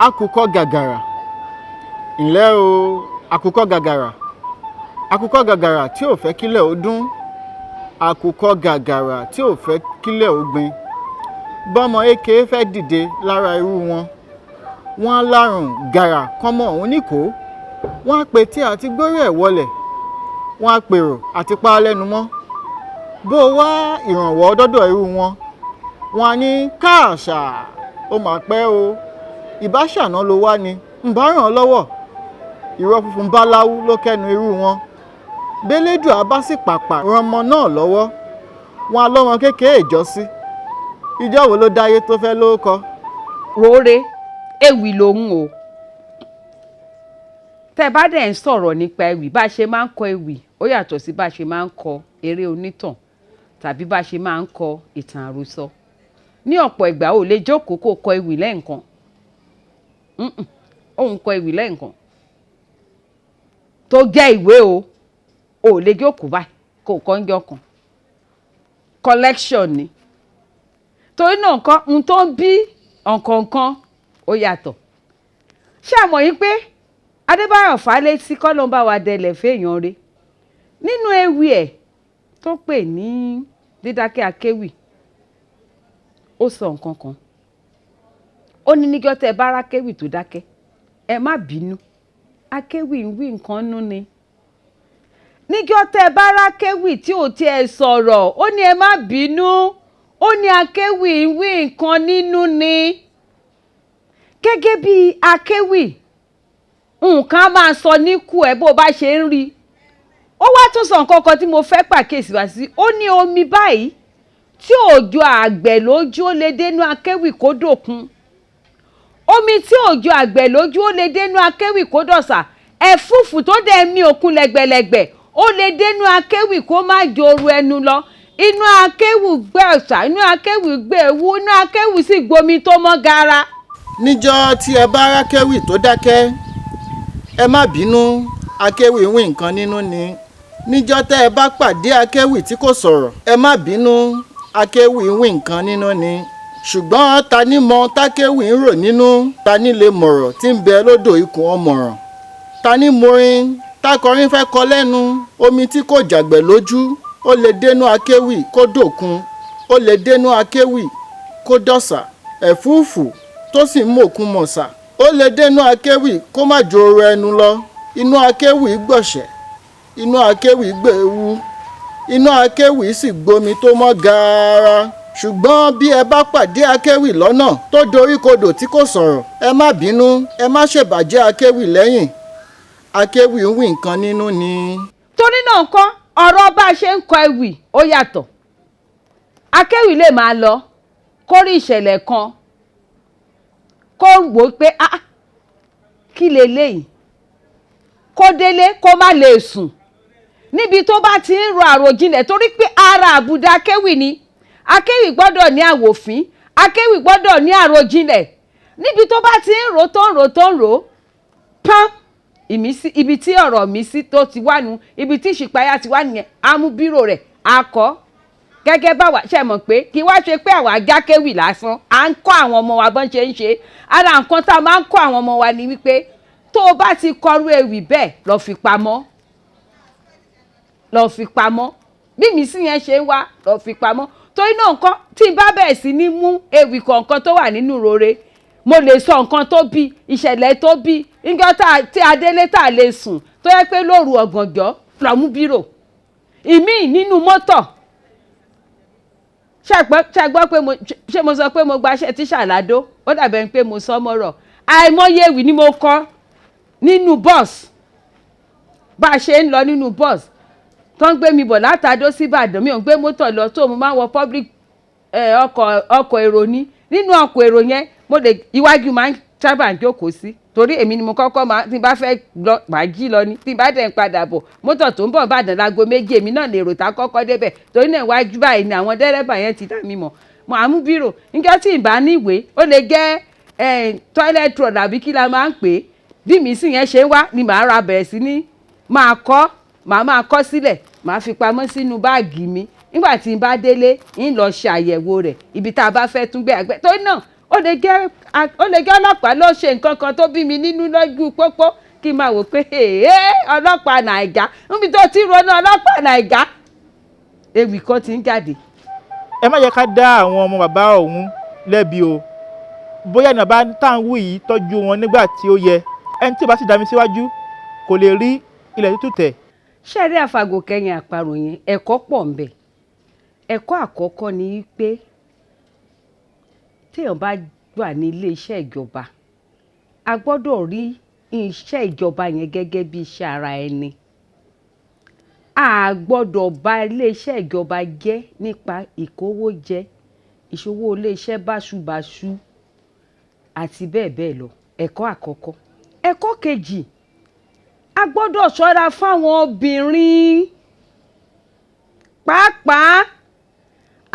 Àkùkọ gàgàrà, ǹlẹ́ o, àkùkọ gàgàrà, àkùkọ gàgàrà tí ò fẹ́ kílẹ̀ ó dún, àkùkọ gàgàrà tí ò fẹ́ kílẹ̀ ó gbin. Bọ́mọ eke fẹ́ dìde lára irú wọn, wọ́n á lárùn gàrà kọ́mọ òun níkòó, wọ́n á pe tí àti gbórí ẹ̀ wọlẹ̀, wọ́n á pèrò àti pa á lẹ́nu mọ́. Bó o wá ìrànwọ́ dọ́dọ̀ irú wọn, wọ́n á ní káàṣà ó mà pẹ́ o, ìbá ṣàná ló wá ni, ǹ bá ràn ọ́ lọ́wọ́. Irọ́ funfun báláwú ló kẹ́nu irú wọn. Bélédùà bá sì pàpà ran ọmọ náà lọ́wọ́, wọn á lọ́mọ kékeré ìjọ́sí. Ìjọ́ wo ló dáyé tó fẹ́ lóókọ? Róore ewì lòun o. Tẹ́ bá dẹ̀ ń sọ̀rọ̀ nípa ewì, bá ṣe máa ń kọ ewì ó yàtọ̀ sí bá ṣe máa ń kọ eré onítàn tàbí bá ṣe máa ń kọ ìtàn àròsọ. Ní ọ̀pọ̀ ìgbà o lè jókòó kó kọ ewì lẹ́ẹ̀kan. Òun kọ ewì lẹ́ẹ̀kan tó jẹ́ ìwé o, ò lè jókòó báyìí kó kọ́ ń jọ kan. Collection ni. Torí náà nǹkan ohun tó ń bí ọ̀kọ̀ọ̀kan ó yàtọ̀. Ṣé a mọ̀ yín pé Adébáyọ̀ Fálétí kọ́ ló ń bá wa dẹlẹ̀ fẹ́yàn re nínú ewì ẹ̀ tó pè ní Dídákẹ́ Akéwì? Ó sọ nǹkan kan. Ó ní níjọ́ tẹ́ bá rákéwì tó dákẹ́, ẹ má bínú, akéwì ń wí nǹkan nú ni. Níjọ́ tẹ́ bá rákéwì tí ò tiẹ̀ sọ̀rọ̀, ó ní ẹ má bínú, ó ní akéwì ń wí nǹkan nínú ni. Gẹ́gẹ́ bí akéwì, nǹkan á máa sọ níkù ẹ bó bá ṣe ń rí. Ó wá tún sọ nǹkan kan tí mo fẹ́ pàkíyèsí wá sí. Ó ní omi báyìí tí òjò àgbẹ̀ lójú ó lè dénú akéwì kó dòkun. Omi tí òjò àgbẹ̀ lójú ó lè dénú akéwì kó dọ̀sà. Ẹ̀fúùfù tó dẹ̀ mì òkun lẹ́gbẹ̀lẹ́gbẹ̀ ó lè dénú akéwì kó má joru ẹnu lọ. Inú akéwì gbé ọ̀sà, inú akéwì gbé ewu, inú akéwì sì gbomi tó mọ́ gara. Níjọ́ tí ẹ bá rákéwì tó dákẹ́, Ẹ má bínú, akéwì ń wí nǹkan nínú ni. Níjọ́ tẹ́ ẹ bá pàdé akéwì tí kò sọ̀rọ̀, ẹ má bínú, akéwì ń wí nǹkan nínú ni. Ṣùgbọ́n ta ní mọ tákéwì ń rò nínú? Ta ní lè mọ̀rọ̀ tí ń bẹ lódò ikùn ọmọràn? Ta ní morin tákọrin fẹ́ kọ lẹ́nu? Omi tí kò jàgbẹ̀ lójú, ó lè dénú akéwì kó dòkun, ó lè dénú akéwì kó dọ̀sà. Ẹ̀fúùfù tó sì ń mòkun mọ̀sà, ó lè dénú akéwì kó má jòrò ẹnu lọ. Inú akéwì gbọ̀ṣẹ̀, inú akéwì gbèéwu, inú akéwì sì gbomi tó mọ́ gaara. Ṣùgbọ́n bí ẹ bá pàdé akéwì lọ́nà tó doríkodò tí kò sọ̀rọ̀, ẹ má bínú, ẹ má ṣèbàjẹ́ akéwì lẹ́yìn. Akéwì ń wí nǹkan nínú ni. Torí náà ńkọ́, ọ̀rọ̀ bá a ṣe ń kọ ewì ó yàtọ̀. Akéwì lè máa lọ kó rí ìṣẹ̀lẹ̀ kan, kó wò ó pé, "Ah, kí leléyìí?" Kó délé, kó má lè sùn níbi tó bá ti ń ro àròjinlẹ̀, torí pé ara àbùdá akéwì ni. Akéwì gbọ́dọ̀ ní àwòfín, akéwì gbọ́dọ̀ ní àròjinlẹ̀. Níbi tó bá ti ń ro, tó ń ro, tó ń ro pọ́n ìmísí, ibi tí ọ̀rọ̀ mi sí tó ti wá nu, ibi tí ìṣípayá ti wá nìyẹn, á mú bírò rẹ̀, á kọ́. Gẹ́gẹ́ báwa ṣe mọ̀ pé kí wá ṣe pé àwa jákéwì lásán, à ń kọ́ àwọn ọmọ wa bọ́n ṣe ń ṣe. Ara nǹkan tá a máa ń kọ́ àwọn ọmọ wa ni wípé tó o bá ti kọrú ewì bẹ́ẹ̀, lọ fi pamọ́, lọ fi pamọ́. Bí mi sí yẹn ṣe ń wá, lọ fi pamọ́. Torí náà nǹkan tí n bá bẹ̀rẹ̀ sí ní mú ewì kọ̀ọ̀kan tó wà nínú rore, mo lè sọ nǹkan tó bí ìṣẹ̀lẹ̀ tó bí níjọ́ tí adélé tá a lè sùn, tó yẹ pé lóru ọ̀gànjọ́ lọ mú bírò ìmíì nínú mọ́tọ̀. Ṣe gbọ́ pé mo ṣé mo sọ pé mo gbaṣẹ́ tíṣà ládó? Ó dàbẹ̀ ni pé mo sọ mọ́rọ̀. Àìmọye ewì ni mo kọ nínú bọ́ọ̀sì, bá a ṣe ń lọ nínú bọ́ọ̀sì tó ń gbé mi bọ̀ látàdó síbàdàn. Mi ò ń gbé mọ́tò lọ, tó mo máa ń wọ public, ọkọ̀ èrò ní. Nínú ọkọ̀ èrò yẹn, mo lè iwájú máa ń sábà ń jókòó sí, torí èmi ni mo kọ́kọ́ máa, tí n bá fẹ́ lọ, màá jí lọ ni. Tí n bá dẹ̀ ń padà bọ̀, mọ́tò tó ń bọ̀ Ìbàdàn láago 2, èmi náà lè rò tá kọ́kọ́ débẹ̀. Torí náà iwájú báyìí ni àwọn dẹ́rẹ́bà yẹn ti dá mi mọ̀. Mo àmú bírò níjọ́ tí ì bá níwèé, ó lè jẹ́ toilet roll àbí kí la máa ń pè é. Bí mi sì yẹn ṣe ń wá ni màá ra bẹ̀rẹ̀ sí ní máa kọ́, màá máa kọ́ sílẹ̀, màá fi pamọ́ sínú báàgì mi. Nígbà tí n bá délé, ń lọ ṣe àyẹ̀wò rẹ̀, ibi tá a bá fẹ́ tún gbé àgbẹ̀. Torí náà ó lè jẹ́ ọlọ́pàá ló ṣe nǹkan kan tó bí mi nínú lójú pópó, kí n máa wò pé ọlọ́pàá Nàìjà, níbi tó ti ronú ọlọ́pàá Nàìjà, ewì kan ti ń jáde. Ẹ má yẹ ká dá àwọn ọmọ bàbá ọ̀hún lẹ́bi o. Bóyá ní bàbá tá à ń wí yìí tọ́jú wọn nígbà tí ó yẹ. Ẹni tí ò bá sì dá mi síwájú kò lè rí ilẹ̀ tútù tẹ̀. Ṣé ẹ rí àfàgò kẹyìn àparò yẹn, ẹ̀kọ́ pọ̀ ń bẹ. Ẹ̀kọ́ àkọ́kọ́ ni pé téèyàn bá wà ní ilé iṣẹ́ ìjọba, a gbọ́dọ̀ rí iṣẹ́ ìjọba yẹn gẹ́gẹ́ bí iṣẹ́ ara ẹni. A gbọ́dọ̀ bà ilé iṣẹ́ ìjọba jẹ́ nípa ìkówójẹ, ìṣòwò ilé iṣẹ́ báṣubàṣu àti bẹ́ẹ̀ bẹ́ẹ̀ lọ. Ẹ̀kọ́ àkọ́kọ́. Ẹ̀kọ́ kejì, a gbọ́dọ̀ ṣọ́ra fáwọn obìnrin, pàápàá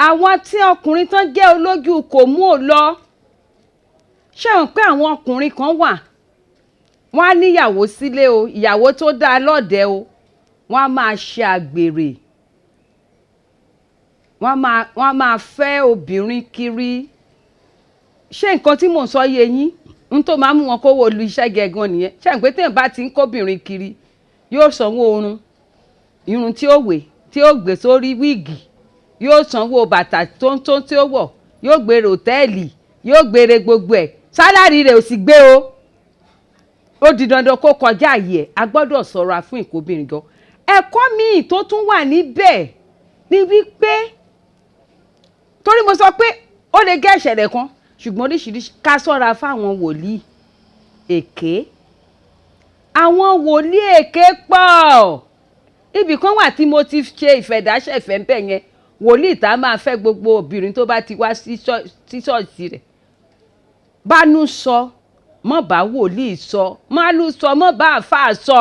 àwọn tí ọkùnrin tán jẹ́ olójú kò mú ò lọ. Ṣé o pé àwọn ọkùnrin kan wà, wọ́n á níyàwó sílé o, ìyàwó tó dáa lọ́ọ̀dẹ̀ o, wọ́n á máa ṣe àgbèrè, wọ́n á máa fẹ́ obìnrin kiri. Ṣé nǹkan tí mò ń sọ yé yín? N tó máa mú wọn kówó lu iṣẹ́ gẹ̀gan nìyẹn. Ṣé pé téèyàn bá ti ń kóbìnrin kiri, yóò sanwó oorun, irun tí ó wé, tí ó gbé sórí wig, yóò sanwó bàtà tóńtó tí ó wọ̀, yóò gbèrè hòtẹ́ẹ̀lì, yóò gbèrè gbogbo ẹ̀, salary rẹ̀ ò sì gbé o, ó di dandan kó kọjá àyè ẹ̀. A gbọ́dọ̀ ṣọ́ra fún ìkóbìnrin gan. Ẹ̀kọ́ míì tó tún wà níbẹ̀ ni wípé, torí mo sọ pé ó lè gẹ́ ìṣẹ̀lẹ̀ kan, ṣùgbọ́n oríṣiríṣi, ká ṣọ́ra fáwọn wòlíì èké. Àwọn wòlíì èké pọ̀. Ibì kan wà tí mo ti ṣe ìfẹ̀dáṣẹ̀fẹ̀ ń bẹ̀ yẹn, wòlíì tá a máa fẹ́ gbogbo obìnrin tó bá ti wá sí ṣọ́ọ̀ṣì rẹ̀. Bánú sọ mọ́, bá wòlíì sọ málú sọ mọ́, bá àáfàá sọ.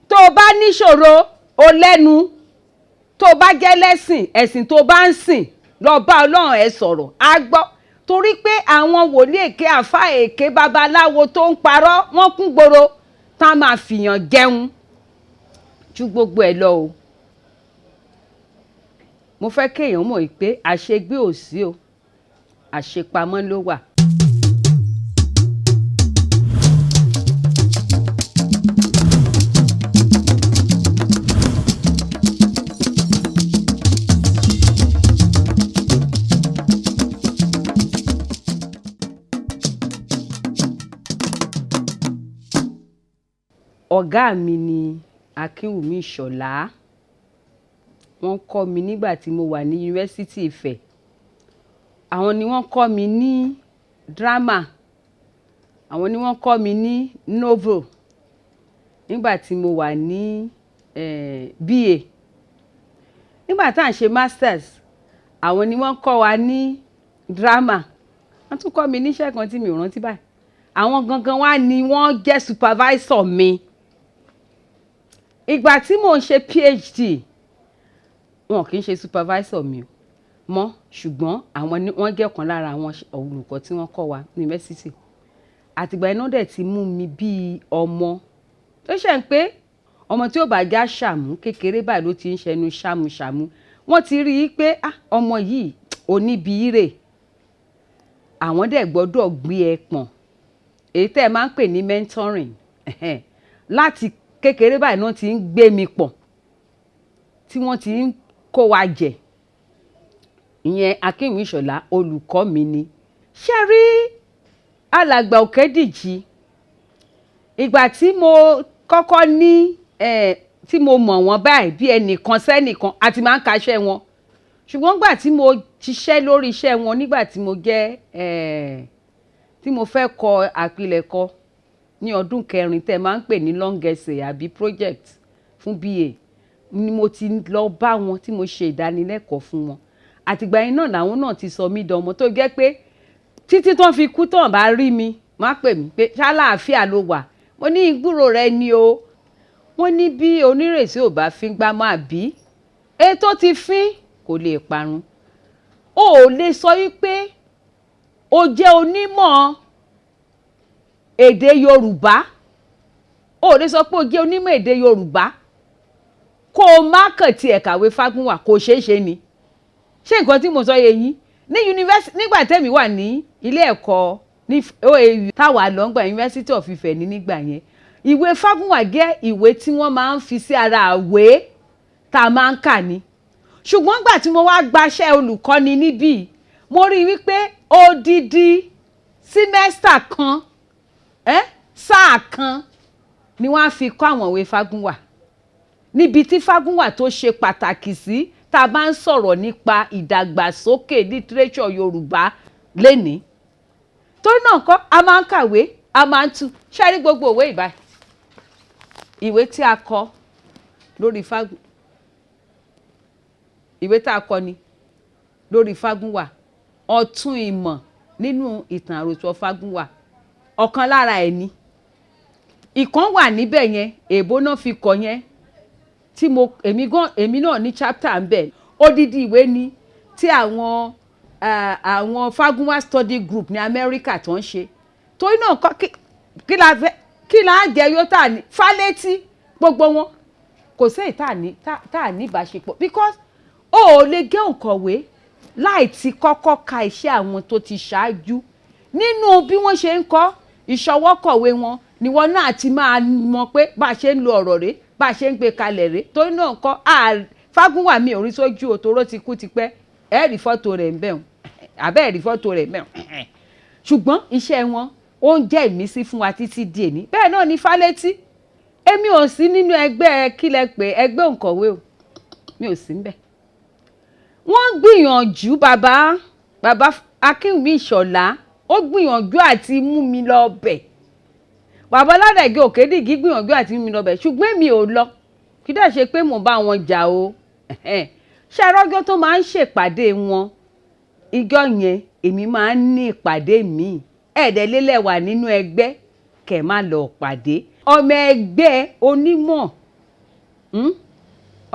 Tó o bá níṣòro o lẹ́nu, tó o bá jẹ́ lẹ́sìn, ẹ̀sìn tó o bá ń sìn, lọ bá Ọlọ́run ẹ̀ sọ̀rọ̀, á gbọ́. Torí pé àwọn wòlíì èké, àáfàá èké, babaláwo tó ń parọ́, wọ́n kún gbòòrò. Tá a máa fìyàn jẹun ju gbogbo ẹ̀ lọ o. Mo fẹ́ kéèyàn mọ̀ pé àṣegbé ò sí o, àṣepamọ́ ló wà. Ọ̀gá mi ni Akínwùmí Ìṣọ̀lá. Wọ́n kọ́ mi nígbà tí mo wà ní Yunifásítì Ifẹ̀. Àwọn ni wọ́n kọ́ mi ní drama, àwọn ni wọ́n kọ́ mi ní novel nígbà tí mo wà ní BA. Nígbà tá à ń ṣe masters, àwọn ni wọ́n kọ́ wa ní drama. Wọ́n tún kọ́ mi níṣẹ́ kan tí mi ò rántí báyìí. Àwọn gangan wá ni wọ́n jẹ́ supervisor mi. Ìgbà tí mò ń ṣe PhD, wọn kì í ṣe supervisor mi o mọ́, ṣùgbọ́n àwọn ni wọ́n jẹ́ ọ̀kan lára àwọn olùkọ́ tí wọ́n kọ́ wa ní yunifásítì. Àtìgbà yẹn náà dẹ̀ ti mú mi bíi ọmọ tó ṣe ń pé ọmọ tí ó bá já ṣàmú kékeré báyìí ló ti ń ṣẹnu ṣàmùṣàmù. Wọ́n ti rí i pé, ah, ọmọ yìí oníbíire, àwọn dẹ̀ gbọ́dọ̀ gbé ẹ pọ̀n, èyí tẹ́ ẹ máa ń pè ní mentoring. Láti kékeré báyìí náà ti ń gbé mi pọ̀n, tí wọ́n ti ń kó wa jẹ. Ìyẹn Akínwùmí Ìṣọ̀lá, olùkọ́ mi ni. Ṣé rí alàgbà Òkèdìjì, ìgbà tí mo kọ́kọ́ ní tí mo mọ̀ wọ́n báyìí bí ẹnìkan sẹ́nìkan, àti máa ń kaṣẹ́ wọn, ṣùgbọ́n nígbà tí mo ṣiṣẹ́ lórí iṣẹ́ wọn, nígbà tí mo jẹ́ tí mo fẹ́ kọ àpilẹ̀kọ ní ọdún kẹrin tẹ́ máa ń pè ní long essay àbí project fún BA, ni mo ti lọ bá wọn tí mo ṣe ìdánilẹ́kọ̀ọ́ fún wọn. Àtìgbà yẹn náà làwọn náà ti sọ mí dọmọ, tó jẹ́ pé títí tán fi kú, tán bá rí mi, má pè mí pé ṣáláàfíà ló wà. Mo ní ìgbúrò rẹ ni o. Wọ́n ní bí onírèsí ò bá fín gbá máa bí ètò ti fín, kò lè parun. O ò lè sọ wípé o jẹ́ onímọ̀ èdè Yorùbá, o ò lè sọ pé o jẹ́ onímọ̀ èdè Yorùbá kó o má kàn tiẹ̀ kàwé Fágúnwà. Kò ṣeé ṣe ni. Ṣé nǹkan tí mo sọ yé yín? Ní yunifásitì, nígbà tẹ́mi wà ní ilé ẹ̀kọ́ ní OAU táwa lọ ń gbà, University of Ife ní nígbà yẹn, ìwé Fágúnwà jẹ́ ìwé tí wọ́n máa ń fi sí ara àwé tá a máa ń kà ní. Ṣùgbọ́n gbà tí mo wá gbaṣẹ́ olùkọ́ni níbí, mo rí i wípé odidi semester kan, sáà kan ni wọ́n á fi kọ́ àwọn ìwé Fágúnwà, níbi tí Fágúnwà tó ṣe pàtàkì sí tá a bá ń sọ̀rọ̀ nípa ìdàgbàsókè literature Yorùbá lénìí. Torí náà kọ́, a máa ń kàwé, a máa ń tú. Ṣé rí gbogbo ìwé ìbáyìí, ìwé tí a kọ lórí Fágún, ìwé tá a kọ ni lórí Fágúnwà, ọ̀tún ìmọ̀ nínú ìtàn àròsọ Fágúnwà, ọ̀kan lára ẹ̀ ni. Ìkan wà níbẹ̀ yẹn, èèbó náà fi kọ yẹn, tí mo èmi gan, èmi náà ní chapter ń bẹ̀. Odidi ìwé ni tí àwọn Fágúnwà study group ní Amẹ́ríkà tó ń ṣe. Torí náà kọ́, kí la fẹ́, kí la jẹ yóò tà ní fálétí gbogbo wọn, kò sí èyí tá à ní ìbáṣepọ̀, because o ò lè gé òǹkọ̀wé láì ti kọ́kọ́ ka iṣẹ́ àwọn tó ti ṣáájú. Nínú bí wọ́n ṣe ń kọ́ ìṣọwọ́kọ̀wé wọn níwọ náà ti máa mọ̀ pé bá a ṣe ń lo ọ̀rọ̀ rẹ̀, bá a ṣe ń gbé kalẹ̀ rẹ̀. Torí náà kọ́, Fágúnwà mi ò rí sójú o, toró ti kú tipẹ́. Ẹ rí fọ́tò rẹ̀ ń bẹ̀ wọ́n, àbẹ́ rí fọ́tò rẹ̀ ń bẹ̀ wọ́n, ṣùgbọ́n iṣẹ́ wọn ó ń jẹ́ ìmísí fún wa títí di èní. Bẹ́ẹ̀ náà ní Fálétí. Èmi ò sí nínú ẹgbẹ́ kílẹ̀ pé ẹgbẹ́ òǹkọ̀wé o, mi ò sí níbẹ̀. Wọ́n gbìyànjú, bàbá Akínwùmí Ìṣọ̀lá ó gbìyànjú àti mú mi lọ bẹ̀, bàbá Ọládẹ̀gẹ́ Òkèdìgí gbìyànjú àti mú mi lọ bẹ̀, ṣùgbọ́n èmi ò lọ. Kí dẹ̀ ṣe pé mò ń bá wọn jà o. Ṣé rọ́jọ́ tó máa ń ṣèpàdé wọn, ìjọ yẹn èmi máa ń ní ìpàdé míì. Ẹ̀ẹ́dẹ̀lélẹ̀ wà nínú ẹgbẹ́ kẹ̀ má lọ pàdé ọmọ ẹgbẹ́ onímọ̀,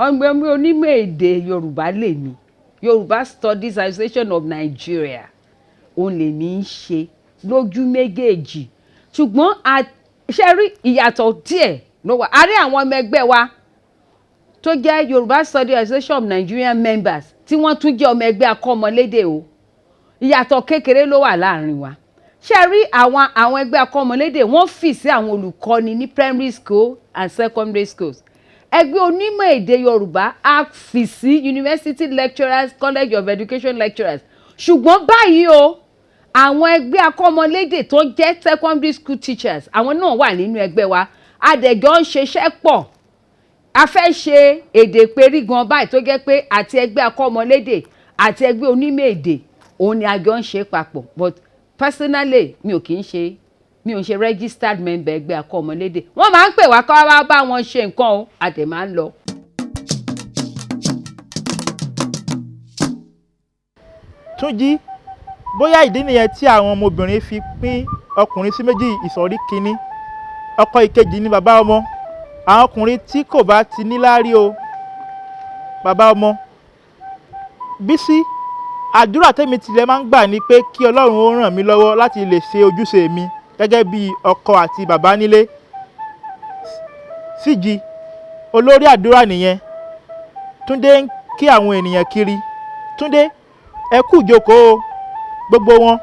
ọmọ onímọ̀ èdè Yorùbá lèmi. Yorùbá Studies Association of Nigeria òun lèmi ń ṣe lójú méjèèjì, ṣùgbọ́n Ṣe rí ìyàtọ̀ díẹ̀ ló wà. A rí àwọn ọmọ ẹgbẹ́ wa tó jẹ́ Yorùbá Study Association of Nigerian members tí wọ́n tún jẹ́ ọmọ ẹgbẹ́ akọ́mọlédè o. Ìyàtọ̀ kékeré ló wà láàrin wa. Ṣe rí àwọn ẹgbẹ́ akọ́mọlédè, wọ́n fì sí àwọn olùkọ́ni ní primary school and secondary schools. Ẹgbẹ́ onímọ̀ èdè Yorùbá á fi sí university lecturers, college of education lecturers. Ṣùgbọ́n báyìí o, àwọn ẹgbẹ́ akọ́mọlédè tó jẹ́ secondary school teachers, àwọn náà wà nínú ẹgbẹ́ wa. A dẹ̀ jọ ń ṣiṣẹ́ pọ̀. A fẹ́ ṣe èdè pérí gan báyìí, tó jẹ́ pé àti ẹgbẹ́ akọ́mọlédè àti ẹgbẹ́ onímọ̀ èdè, òun ni a jọ ń ṣe papọ̀. But personally, mi ò ń ṣe registered member ẹgbẹ́ akọ́mọlédè. Wọ́n máa ń pè wá ká wá bá wọn ṣe nǹkan o, a dẹ̀ máa ń lọ. Túnjí, bóyá ìdí nìyẹn tí àwọn ọmọbìnrin fi pín ọkùnrin sí méjì. Ìsọ̀rí kínní, ọkọ ìkejì ní bàbá ọmọ. Àwọn ọkùnrin tí kò bá ti níláárí o, bàbá ọmọ. Bísí, àdúrà tèmi tilẹ̀ máa ń gbà ni pé kí Ọlọ́run ó ràn mí lọ́wọ́ láti lè ṣe ojúṣe mi gẹ́gẹ́ bí ọkọ àti bàbá nílé. Síji, olórí àdúrà nìyẹn. Túndé ń kí àwọn ènìyàn kiri. Túndé, ẹ kú ìjókòó o, gbogbo wọn,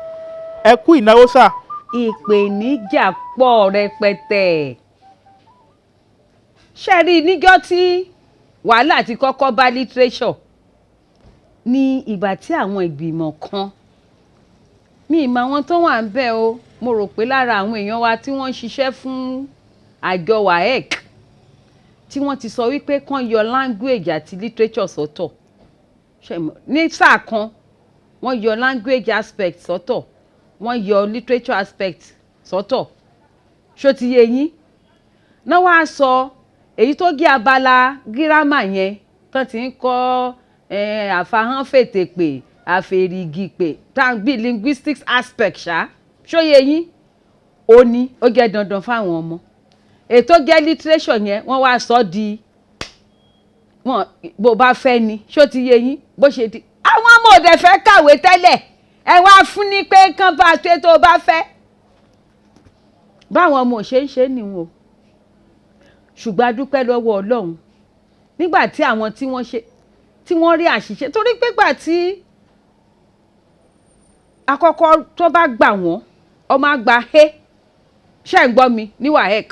ẹ kú ìnáwó sà. Ìpèníjà pọ̀ rẹpẹtẹ. Ṣe rí i, níjọ́ tí wàhálà ti kọ́kọ́ bá literature ní ìgbà tí àwọn ìgbìmọ̀ kan, mi ì mọ àwọn tó wà ń bẹ̀ o, mo rò pé lára àwọn èèyàn wa tí wọ́n ń ṣiṣẹ́ fún àjọ WAEC, tí wọ́n ti sọ wípé kán yọ language àti literature sọ́tọ̀. Ní sáà kan, wọ́n yọ language aspect sọ́tọ̀, wọ́n yọ literature aspect sọ́tọ̀. Ṣó ti yé yín? Náà wá sọ èyí tó gé abala gírámà yẹn tán ti ń kọ́ àfahàn fètèpè àfèrìgìpè tá bí linguistics aspect ṣá. Ṣó yé yín? Ó ní ó jẹ́ dandan fáwọn ọmọ. Ètò jẹ́ literature yẹn, wọ́n wá sọ di wọn bó bá fẹ́ ni. Ṣó ti yé yín? Bó ṣe di, àwọn ọmọ òde fẹ́ kàwé tẹ́lẹ̀, ẹ wá fún ní pé kán bá a ṣe tó bá fẹ́. Báwọn ọmọ ò ṣe ń ṣe nìwọ̀n o. Ṣùgbọ́n a dúpẹ́ lọ́wọ́ Ọlọ́run nígbà tí àwọn tí wọ́n ṣe, tí wọ́n rí àṣìṣe, torí pé gbà tí àkọ́kọ́ tó bá gbà wọ́n, ọmọ àgbà he ṣe ń gbọ́ mi ní WAEC,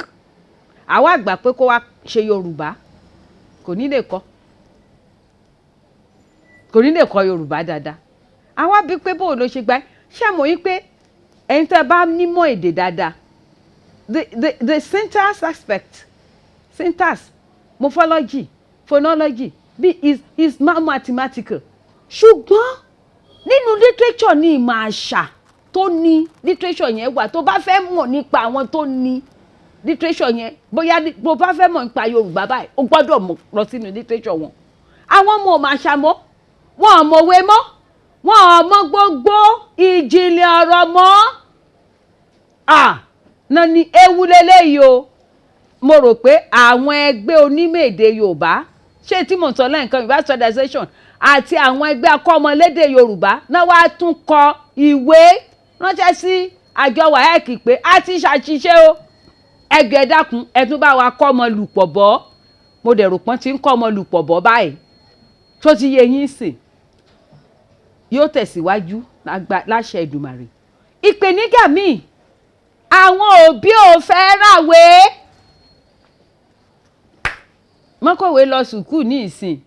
àwa àgbà pé kó wá ṣe Yorùbá, kò ní lè kọ́ Yorùbá dáadáa. Àwa bí pé bóun ló ṣe gbà. Ṣé mo yí pé ẹ̀yin tẹ́ bá nímọ̀ èdè dáadáa, the syntax aspect, syntax, morphology, phonology bí is more mathematical. Ṣùgbọ́n nínú literature ní ìmọ̀ àṣà tó ní literature yẹn wà. Tó bá fẹ́ mọ̀ nípa àwọn tó ní literature yẹn, bóyá bó bá fẹ́ mọ̀ nípa Yorùbá báyìí, o gbọ́dọ̀ mọ̀ lọ sínú literature wọn. Àwọn ọmọ ò máa ṣàmọ́, wọn ò mọ̀wé mọ́, wọn ò mọ gbogbo ìjìnlẹ̀ ọ̀rọ̀ mọ́. Ah, náà ni ewu leléyìí o. Mo rò pé àwọn ẹgbẹ́ onímọ̀ èdè Yorùbá, ṣé tí mò ń sọ lẹ́ǹkan, Yorùbá Standardization àti àwọn ẹgbẹ́ akọ́mọlédè Yorùbá náà wá tún kọ ìwé ránṣẹ́ sí àjọ WAEC pé a ti ṣàṣìṣe o, ẹgbẹ́ ẹ dákun, ẹ tún bá wa kọ́ ọmọ lùpọ̀ bọ́. Mo dẹ̀ rò pọ́n ti ń kọ́ ọmọ lùpọ̀ bọ́ báyìí. Tó ti yé yín sìn, yóò tẹ̀síwájú láṣẹ Èdùmàrè. Ìpèníjà míì, àwọn òbí ò fẹ́ ràwé mọ́kọ̀wé lọ sùkúù ní ìsìn.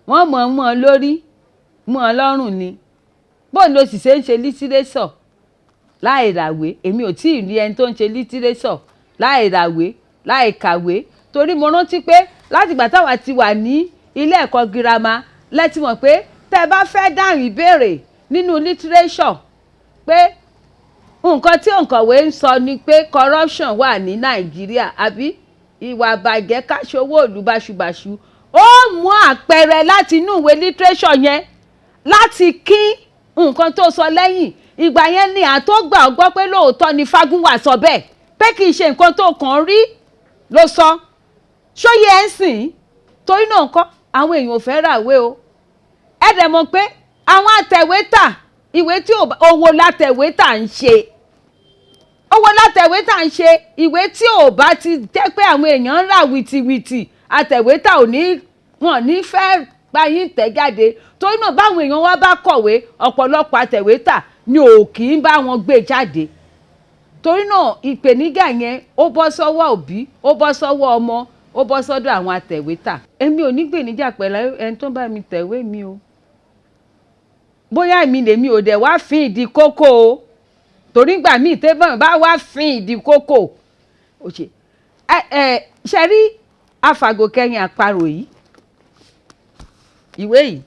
Wọ́n mọ̀ ọ́n mọ́ ọ lórí mọ́ ọ lọ́rùn ni. Bóun ló sì ṣe ń ṣe literature láì ràwé? Èmi ò tí ì rí ẹni tó ń ṣe literature láì ràwé, láì kàwé, torí mo rántí pé látìgbà táwa ti wà ní ilé ẹ̀kọ́ girama lẹ́tí mọ̀ pé tẹ́ ẹ bá fẹ́ dáhùn ìbéèrè nínú literature pé nǹkan tí òǹkọ̀wé ń sọ ni pé corruption wà ní Nàìjíríà àbí ìwà àbàjẹ́, káṣowó ìlú báṣubàṣu, ó mú àpẹẹrẹ láti inú ìwé literature yẹn láti kí nǹkan tó sọ lẹ́yìn. Ìgbà yẹn ni àtọ́gbà ọgbọ́ pé lóòótọ́ ni Fágúnwà sọ bẹ́ẹ̀, pé kì í ṣe nǹkan tó kàn rí ló sọ. Ṣóyè ẹ̀ ń sìn? Torí náà ńkọ́, àwọn èèyàn ò fẹ́ ràwé o. Ẹ dẹ̀ mọ̀ pé àwọn atẹ̀wétà, ìwé tí owó látẹ̀wétà ń ṣe. Owó látẹ̀wé tá à ń ṣe, ìwé tí ò bá ti jẹ́ pé àwọn èèyàn ń rà wìtìwìtì, àtẹ̀wétà ò ní, wọn ní fẹ́ bá yín tẹ̀ jáde. Torí náà, báwọn èèyàn wá bá kọ̀wé, ọ̀pọ̀lọpọ̀ àtẹ̀wétà ni ò kì í bá wọn gbé jáde. Torí náà, ìpèníjà yẹn, ó bọ́ sọ́wọ́ òbí, ó bọ́ sọ́wọ́ ọmọ, ó bọ́ sọ́dọ̀ àwọn atẹ̀wétà. Èmi ò ní gbèníjà pẹ̀lú ẹni tó ń bá mi tẹ̀wé mi o. Bóyá èmi lèmi ò dẹ̀ wá fín ìdí kókó o, torí gbà míì tẹ́bọ̀n bá wá fín ìdí kókó ó ṣe ẹ ẹ ṣe rí afàgòkẹyìn àparò yìí, ìwé yìí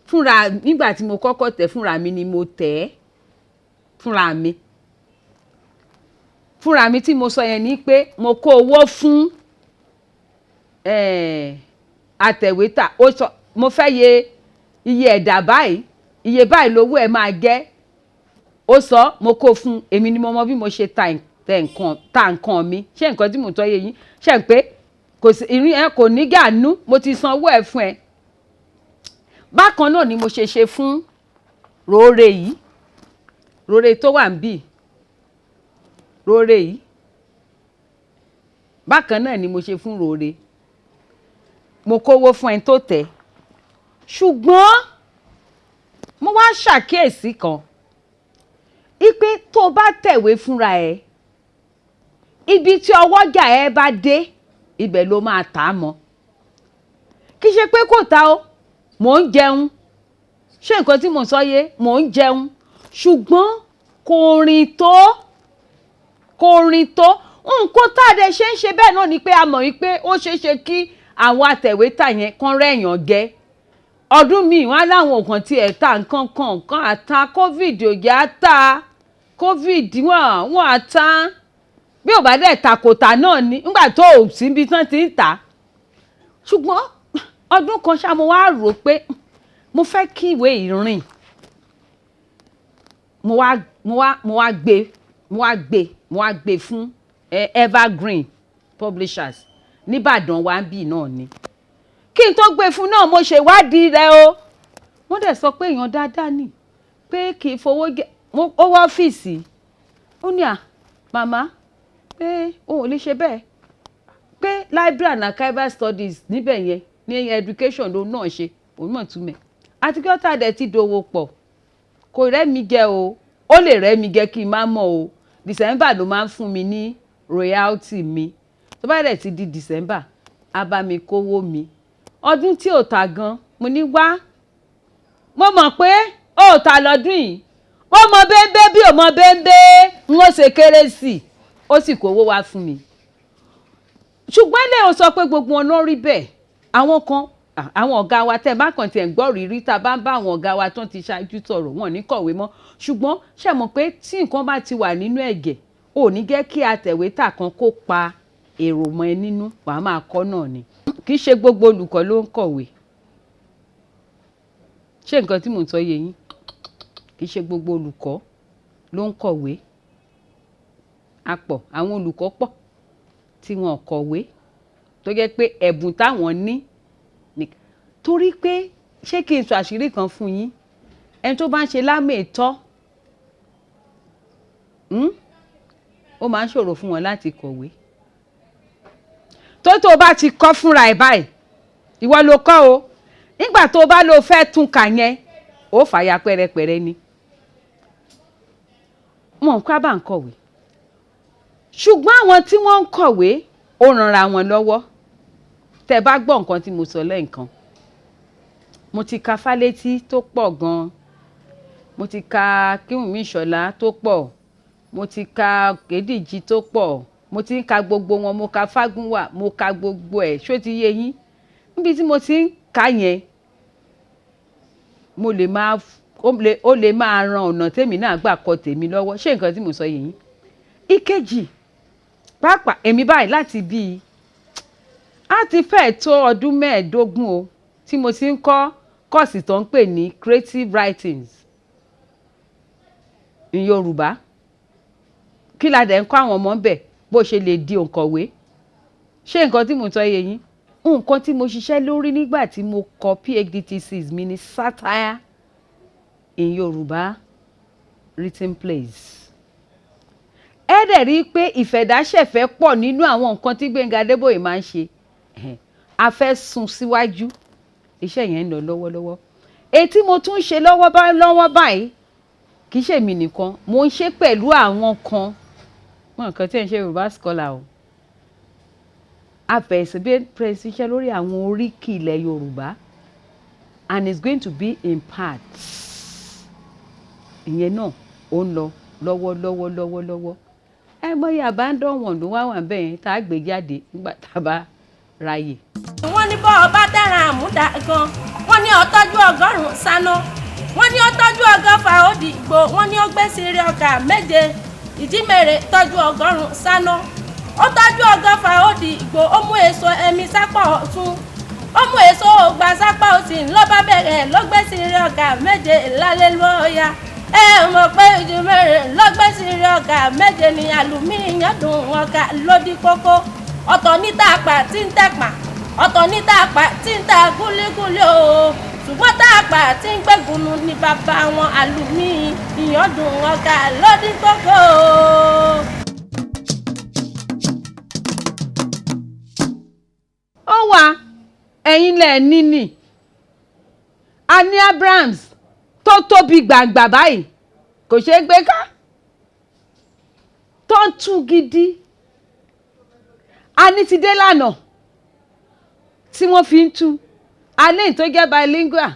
fúnra, nígbà tí mo kọ́kọ́ tẹ̀ fúnra mi ni mo tẹ̀ ẹ́ fúnra mi. Fúnra mi tí mo sọ yẹn ni pé mo kó owó fún atẹ̀wétà. Ó sọ, mo fẹ́ ye iye ẹ̀dà báyìí, iye báyìí lówó ẹ̀ máa jẹ́. Ó sọ, mo kó fún. Èmi ni mo mọ bí mo ṣe ta nǹkan, ta nǹkan mi. Ṣé nǹkan tí mo tọ́ yé yín? Ṣe ń pé kò sí ìrìn ẹ, kò ní gànú, mo ti san owó ẹ̀ fún ẹ. Bákan náà ni mo ṣe ṣe fún róore yìí, róore tó wà ń bì, róore yìí. Bákan náà ni mo ṣe fún róore. Mo kówó fún ẹni tó tẹ̀. Ṣùgbọ́n mo wá ṣàkíyèsí kan ipe tó bá tẹ̀wé fúnra ẹ̀, ibi tí ọwọ́jà ẹ bá dé, ibẹ̀ ló máa tà á mọ́. Kì í ṣe pé kò ta o, mò ń jẹun. Ṣé nǹkan tí mò ń sọ yé? Mò ń jẹun, ṣùgbọ́n kò rìn tó, kò rìn tó. Nǹkan tá a dẹ̀ ṣe ń ṣe bẹ́ẹ̀ náà ni pé a mọ̀ wípé ó ṣeé ṣe kí àwọn atẹ̀wétà yẹn kán rẹ̀yàn jẹ. Ọdún míì, wọn á láwọn nǹkan tí ẹ̀ ta nǹkan kan kan àta COVID ò jẹ́ àta COVID, wọn àta. Bí ò bá dẹ̀ takòtà náà ni nígbà tó ò síbi tán ti ń tà. Ṣùgbọ́n ọdún kan ṣá, mo wá rò pé mo fẹ́ kí ìwé yìí rìn. Mo wá gbé fún Evergreen Publishers nìbàdàn wa ń bì náà ni. Kí n tó gbé fún náà, mo ṣèwádìí rẹ̀ o. Wọ́n dẹ̀ sọ pé èèyàn dáadáa ni, pé kì í fowó jẹ. Ó wá ọ́fíìsì, ó ní, "À, màmá," pé òun ò lè ṣe bẹ́ẹ̀, pé library and archival studies níbẹ̀ yẹn ní education ló náà ṣe, òun náà túmẹ̀ àti kí ọ́tà dẹ̀ ti dòwò pọ̀. Kò rẹ́ mi jẹ o, ó lè rẹ́ mi jẹ kí n má mọ̀ o. December ló máa ń fún mi ní royalty mi. Tó bá dẹ̀ ti di December, á bá mi kówó mi. Ọdún tí ò ta gan, mo ní, "Wá, mo mọ̀ pé ó ta lọ́dún yìí, ó mọ bẹ́ńbẹ́ bí ò mọ bẹ́ńbẹ́, n ó ṣe kérésì." Ó sì kówó wá fún mi. Ṣùgbọ́n ilé ò sọ pé gbogbo wọn ló rí bẹ́ẹ̀. Àwọn kan, àwọn ọ̀gá wa, tẹ́ ẹ bá kàn tiẹ̀ ń gbọ́ rírí, tá a bá ń bá àwọn ọ̀gá wa tán ti ṣáájú sọ̀rọ̀, wọn ò ní kọ̀wé mọ́. Ṣùgbọ́n ṣe mọ̀ pé tí nǹkan bá ti wà nínú ẹ̀jẹ̀, ò ní jẹ́ kí atẹ̀wétà kan kó pa èrò mọ́ ẹ nínú, wàá máa kọ́ náà ni. Kì í ṣe gbogbo olùkọ́ ló ń kọ̀wé. Ṣé nǹkan tí mò ń sọ yé yín? Kì í ṣe gbogbo olùkọ́ ló ń kọ̀wé. A pọ̀, àwọn olùkọ́ pọ̀ tí wọn ò kọ̀wé, tó jẹ́ pé ẹ̀bùn táwọn ní. Torí pé, ṣé kí n sọ àṣírí kan fún yín? Ẹni tó bá ń ṣe lámèétọ́, ó máa ń ṣòro fún wọn láti kọ̀wé. Tó o bá ti kọ́ fúnra ẹ̀ báyìí, ìwọ ló kọ́ o, nígbà tó o bá lọ fẹ́ tún kà yẹn, ó fàya pẹ́rẹpẹ̀rẹ ni. Wọn kọ́ bá ń kọ̀wé, ṣùgbọ́n àwọn tí wọ́n ń kọ̀wé, ó ranra wọn lọ́wọ́. Tẹ́ bá gbọ́ nǹkan tí mo sọ lẹ́ǹkan, mo ti ka Fálétí tó pọ̀ gan-an, mo ti ka Kíwùnmí Ìṣọ̀lá tó pọ̀, mo ti ka Kédìjí tó pọ̀, mo ti ń ka gbogbo wọn, mo ka Fágúnwà, mo ka gbogbo ẹ̀. Ṣó ti yé yín? Níbi tí mo ti ń ka yẹn, mo lè máa ó lè máa ran ọ̀nà tèmi náà gbà kọ tèmi lọ́wọ́. Ṣé nǹkan tí mo sọ yé yín? Ìkejì pàápàá, èmi báyìí, láti bíi á ti fẹ́ẹ̀ tó ọdún 15 o tí mo ti ń kọ́ course tó ń pè ní creative writings ní Yorùbá. Kí la dẹ̀ ń kọ́ àwọn ọmọ ńbẹ̀? Bó ṣe lè di òǹkọ̀wé. Ṣé nǹkan tí mo sọ yé yín? Nǹkan tí mo ṣiṣẹ́ lórí nígbà tí mo kọ PhD thesis mi ní satire in Yorùbá written plays. Ẹ dẹ̀ rí i pé ìfẹ̀dáṣẹ̀fẹ̀ pọ̀ nínú àwọn nǹkan tí Gbẹ́ngà Adébóyè máa ń ṣe. A fẹ́ sún síwájú, iṣẹ́ yẹn ń lọ lọ́wọ́lọ́wọ́. Èyí tí mo tún ń ṣe lọ́wọ́ lọ́wọ́ báyìí, kì í ṣèmi nìkan, mo ń ṣe pẹ̀lú àwọn kan, wọn nǹkan tí ẹ̀ ń ṣe Yorùbá scholar o. A bẹ̀rẹ̀ sí bẹ̀rẹ̀ sí iṣẹ́ lórí àwọn oríkì ilẹ̀ Yorùbá, and it's going to be in parts. Ìyẹn náà ó ń lọ lọ́wọ́lọ́wọ́ lọ́wọ́lọ́wọ́. Ẹ mọyì abandon wọn ló wá wà bẹ́ẹ̀ yẹn tá a gbé jáde nígbà tá a bá ráyè. Wọ́n ní bọ́ ọba tẹ̀ràn àmúdá gan, wọ́n ní ó tọ́jú 100 sáná, wọ́n ní ó tọ́jú 120 òdì ìgbò, wọ́n ní ó gbé sírí ọkà 7. Ìjímèrè tọ́jú 100 sáná, ó tọ́jú 120 òdì ìgbò, ó mú èso ẹ̀mí sápọ̀ ọ̀tún, ó mú èso ògbà sápá òsì, ló bá bẹ̀rẹ̀ ló gbé sírí ọkà 7 lálẹ́ lọ́ọ́yà. Ẹ mọ̀ pé ìjímèrè ló gbé sírí ọkà 7 ní àlùmíyàn dùn ọkà lódì kókó. Ọ̀tọ̀ ní tàpá tí ń tẹ̀pà, ọ̀tọ̀ ní tàpá tí ń ta gúlígúlí o, ṣùgbọ́n tàpá tí ń gbẹ́gùnù ní bàbá wọn, àlùmí ìyàndùn ọkà lódì kókó. Ó wà, ẹ̀yin lẹ̀ níní. A ní Abrams tó tóbi gbàǹgbà báyìí, kò ṣeé gbé ká, tó ń tú gidi. A ní ti dé lánàá tí wọ́n fi ń tú. A ní tó jẹ́ bilingual,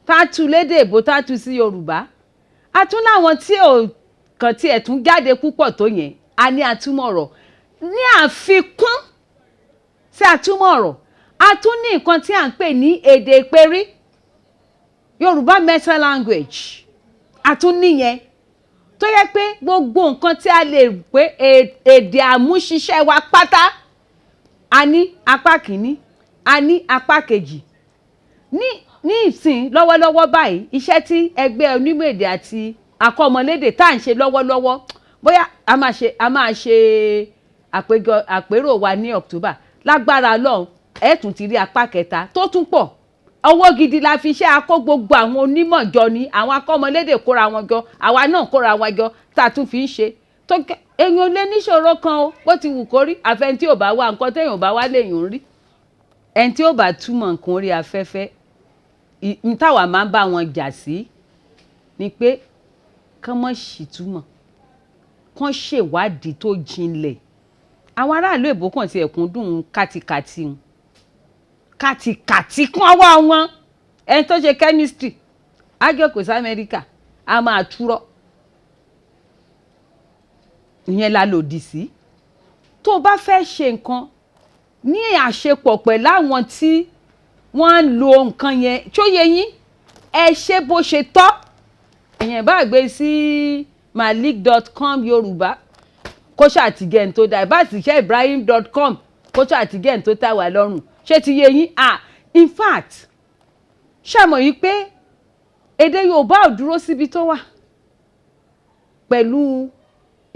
tá a tú lédè èbó, tá a tú sí Yorùbá. A tún láwọn tí ò kàn tiẹ̀ tún jáde púpọ̀ tó yẹn. A ní àtúmọ̀ ọ̀rọ̀ ní àfikún sí àtúmọ̀ ọ̀rọ̀. A tún ní nǹkan tí à ń pè ní èdè ìperí, Yorùbá meta language. A tún níyẹn tó yẹ pé gbogbo nǹkan tí a lè pé èdè àmúṣiṣẹ́ wa pátá, a ní apá kìíní, a ní apá kejì. Ní ìsìn lọ́wọ́lọ́wọ́ báyìí, iṣẹ́ tí ẹgbẹ́ onímọ̀ èdè àti akọ́mọlédè tá à ń ṣe lọ́wọ́lọ́wọ́, bóyá a máa ṣe àpéjọ àpérò wa ní October, lágbára Ọlọ́run, ẹ̀ tún ti rí apá kẹta tó tún pọ̀. Owó gidi la fi ṣe akó gbogbo àwọn onímọ̀ jọ ni, àwọn akọ́mọlédè kóra wọn jọ, àwa náà kóra wọn jọ, tá a tún fi ń ṣe tó èèyàn lé níṣòro kan o. Bó ti wù kó rí, àfẹn tí ò bá wá nǹkan téèyàn ò bá wá léèyàn ń rí. Ẹni tí ó bá túmọ̀ nǹkan orí afẹ́fẹ́ n táwa máa ń bá wọn jà sí ni pé kán mọ́ sì túmọ̀, kán ṣèwádìí tó jinlẹ̀. Àwọn aráàlú èbó kàn ti ẹ̀kún dùn kátikàti ń kàtìkàtì kún ọwọ́ wọn. Ẹni tó ṣe chemistry á jókòó sí Amẹ́ríkà, á máa túrọ́. Ìyẹn la lòdì sí. Tó o bá fẹ́ ṣe nǹkan ní àṣepọ̀ pẹ̀lú àwọn tí wọ́n ń lo nǹkan yẹn tó yẹ yín, ẹ ṣe bó ṣe tọ́. Èèyàn bá gbé sí malik.com Yorùbá, kó ṣàtìgẹ́ ní tó dáa, ìbá sì ṣe ibrahim.com, kó ṣàtìgẹ́ ní tó tà wá lọ́rùn. Ṣé ti yé yín? Ah, in fact, ṣé mọ̀ yìí pé èdè Yorùbá ò dúró síbi tó wà pẹ̀lú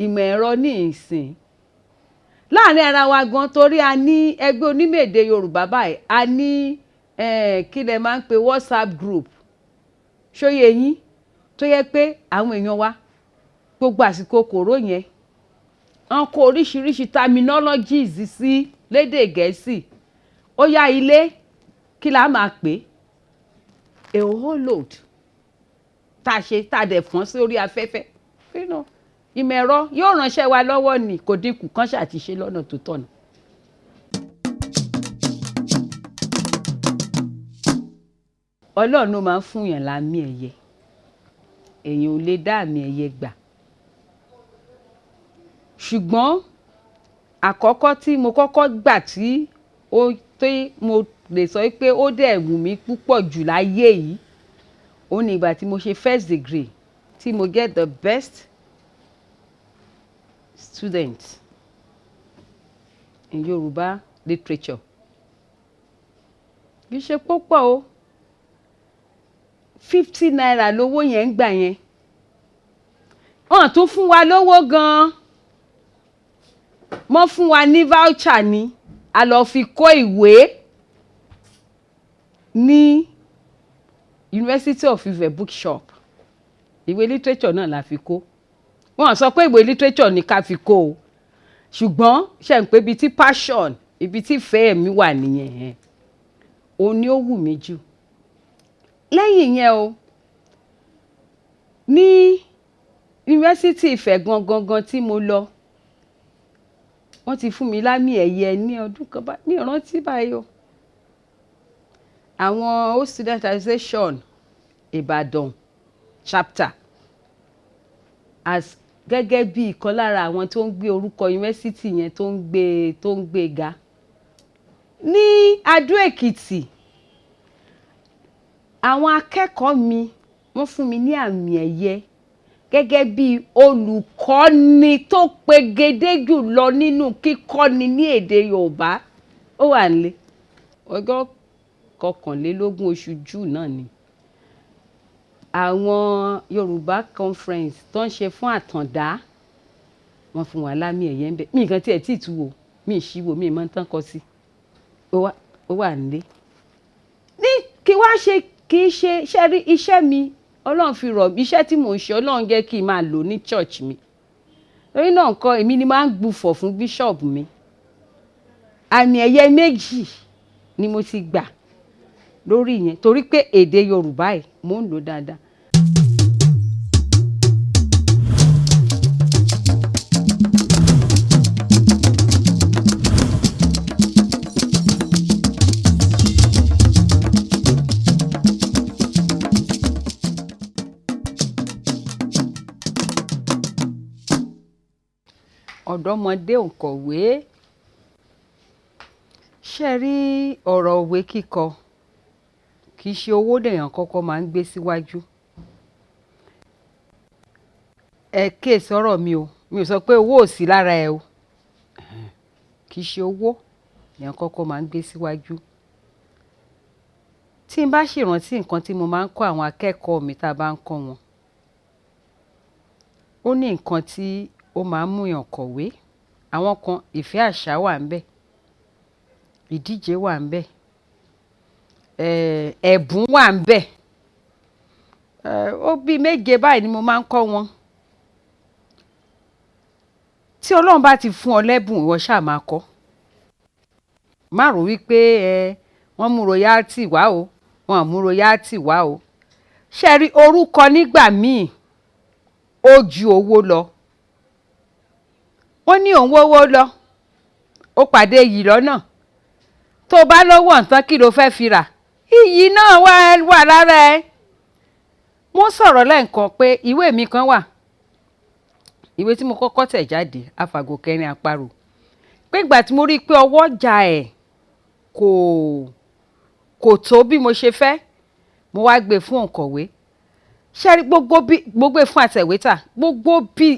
ìmọ̀ ẹ̀rọ ní ìsìn láàrin ara wa gan, torí a ní ẹgbẹ́ onímọ̀ èdè Yorùbá báyìí, a ní kí lẹ máa ń pe WhatsApp group, ṣóyè yín, tó yẹ pé àwọn èèyàn wa gbogbo àsìkò kòró yẹn, wọ́n kó oríṣiríṣi terminologies sí lédè Gẹ̀ẹ́sì. Ó yá, ilé kí la máa pè é, a whole load tá a ṣe, tá a dẹ̀ fọ́n sí orí afẹ́fẹ́. Ìmọ̀ ẹ̀rọ yóò ránṣẹ́ wa lọ́wọ́ ni, kò dínkù kán ṣàtìṣe lọ́nà tó tọ̀nà. Ọlọ́run ló máa ń fún yàn lámì ẹ̀yẹ, èèyàn ò lè dá àmì ẹ̀yẹ gbà. Ṣùgbọ́n àkọ́kọ́ tí mo kọ́kọ́ gbà tí ó tí mo lè sọ pé ó dẹ̀ wù mí púpọ̀ jù láyé yìí, ó ní ìgbà tí mo ṣe first degree, tí mo get the best student in Yorùbá literature. Kì í ṣe púpọ̀ o, ₦50 lówó yẹn ń gbà yẹn. Wọ́n tún fún wa lówó gan-an, wọ́n fún wa ní voucher ni, a lọ fi kó ìwé ní University of Ife bookshop. Ìwé literature náà la fi kó. Wọ́n sọ pé ìwé literature ní ká fi kó o, ṣùgbọ́n ṣe ń pé ibi tí passion, ibi tí ìfẹ́ mi wà nìyẹn. Òun ni ó wù mí jù. Lẹ́yìn yẹn o, ní yunifásítì Ifẹ̀ gangan gan tí mo lọ, wọ́n ti fún mi lámì ẹ̀yẹ ní ọdún kan bá mi rántí báyìí o. Àwọn Old Student Association Ìbàdàn chapter, as gẹ́gẹ́ bí ìkan lára àwọn tó ń gbé orúkọ yunifásítì yẹn tó ń gbé ga. Ní Adó Èkìtì, àwọn akẹ́kọ̀ọ́ mi, wọ́n fún mi ní àmì ẹ̀yẹ gẹ́gẹ́ bí olùkọ́ni tó pegedé jù lọ nínú kíkọ́ni ní èdè Yorùbá. Ó wà nílé. Ọjọ́ 21 oṣù June náà ni àwọn Yorùbá conference tó ń ṣe fún Àtàndá, wọ́n fún wa lámì ẹ̀yẹ ń bẹ̀. Mi nǹkan tí ẹ̀ tí ì tú wò, mi ì ṣí wò, mi ì mọ̀ tán kọ sí. Ó wà nílé. Ní kí wá ṣe kì í ṣe ṣe rí iṣẹ́ mi, Ọlọ́run fi rọ̀ iṣẹ́ tí mò ń ṣe, Ọlọ́run jẹ́ kí n máa lò ní church mi. Torí náà nǹkan, èmi ni máa ń gbufọ̀ fún bishop mi. Àmì ẹ̀yẹ méjì ni mo ti gbà lórí yẹn, torí pé èdè Yorùbá yìí, mò ń lò dáadáa. Ọ̀dọ́mọdé òǹkọ̀wé, ṣe rí ọ̀rọ̀ òwe kíkọ, kì í ṣe owó lèèyàn kọ́kọ́ máa ń gbé síwájú. Ẹ kíyèsí ọ̀rọ̀ mi o, mi ò sọ pé owó ò sí lára ẹ o. Kì í ṣe owó lèèyàn kọ́kọ́ máa ń gbé síwájú. Tí n bá ṣèrántí nǹkan tí mo máa ń kọ́ àwọn akẹ́kọ̀ọ́ mi tá a bá ń kọ́ wọn, ó ní nǹkan tí ó máa ń múyàn kọ̀wé. Àwọn kan, ìfẹ́ àṣà wà ńbẹ̀, ìdíje wà ńbẹ̀, ẹ̀bùn wà ńbẹ̀. Ó bí méje báyìí ni mo máa ń kọ́ wọn. Tí Ọlọ́run bá ti fún ọ lẹ́bùn, ìwọ ṣáà máa kọ́. Má rò wípé ẹ wọ́n mú royalty wá o, wọ́n ò mú royalty wá o. Ṣé ẹ rí orúkọ nígbà míì, ó ju owó lọ. Wọ́n ní òun wówó lọ, ó pàdé iyì lọ́nà. Tó bá lọ́wọ́ nǹkan, kí ló fẹ́ fi rà? Iyì náà wà, wà lára ẹ. Mo sọ̀rọ̀ lẹ́ǹkan pé ìwé mi kan wà, ìwé tí mo kọ́kọ́ tẹ̀ jáde, Afàgò Kẹrin Àparò, pé ìgbà tí mo rí i pé ọwọ́ ọjà ẹ̀ kò tó bí mo ṣe fẹ́, mo wá gbé fún òǹkọ̀wé. Ṣé rí gbogbo bí mo gbé fún àtẹ̀wétà, gbogbo bí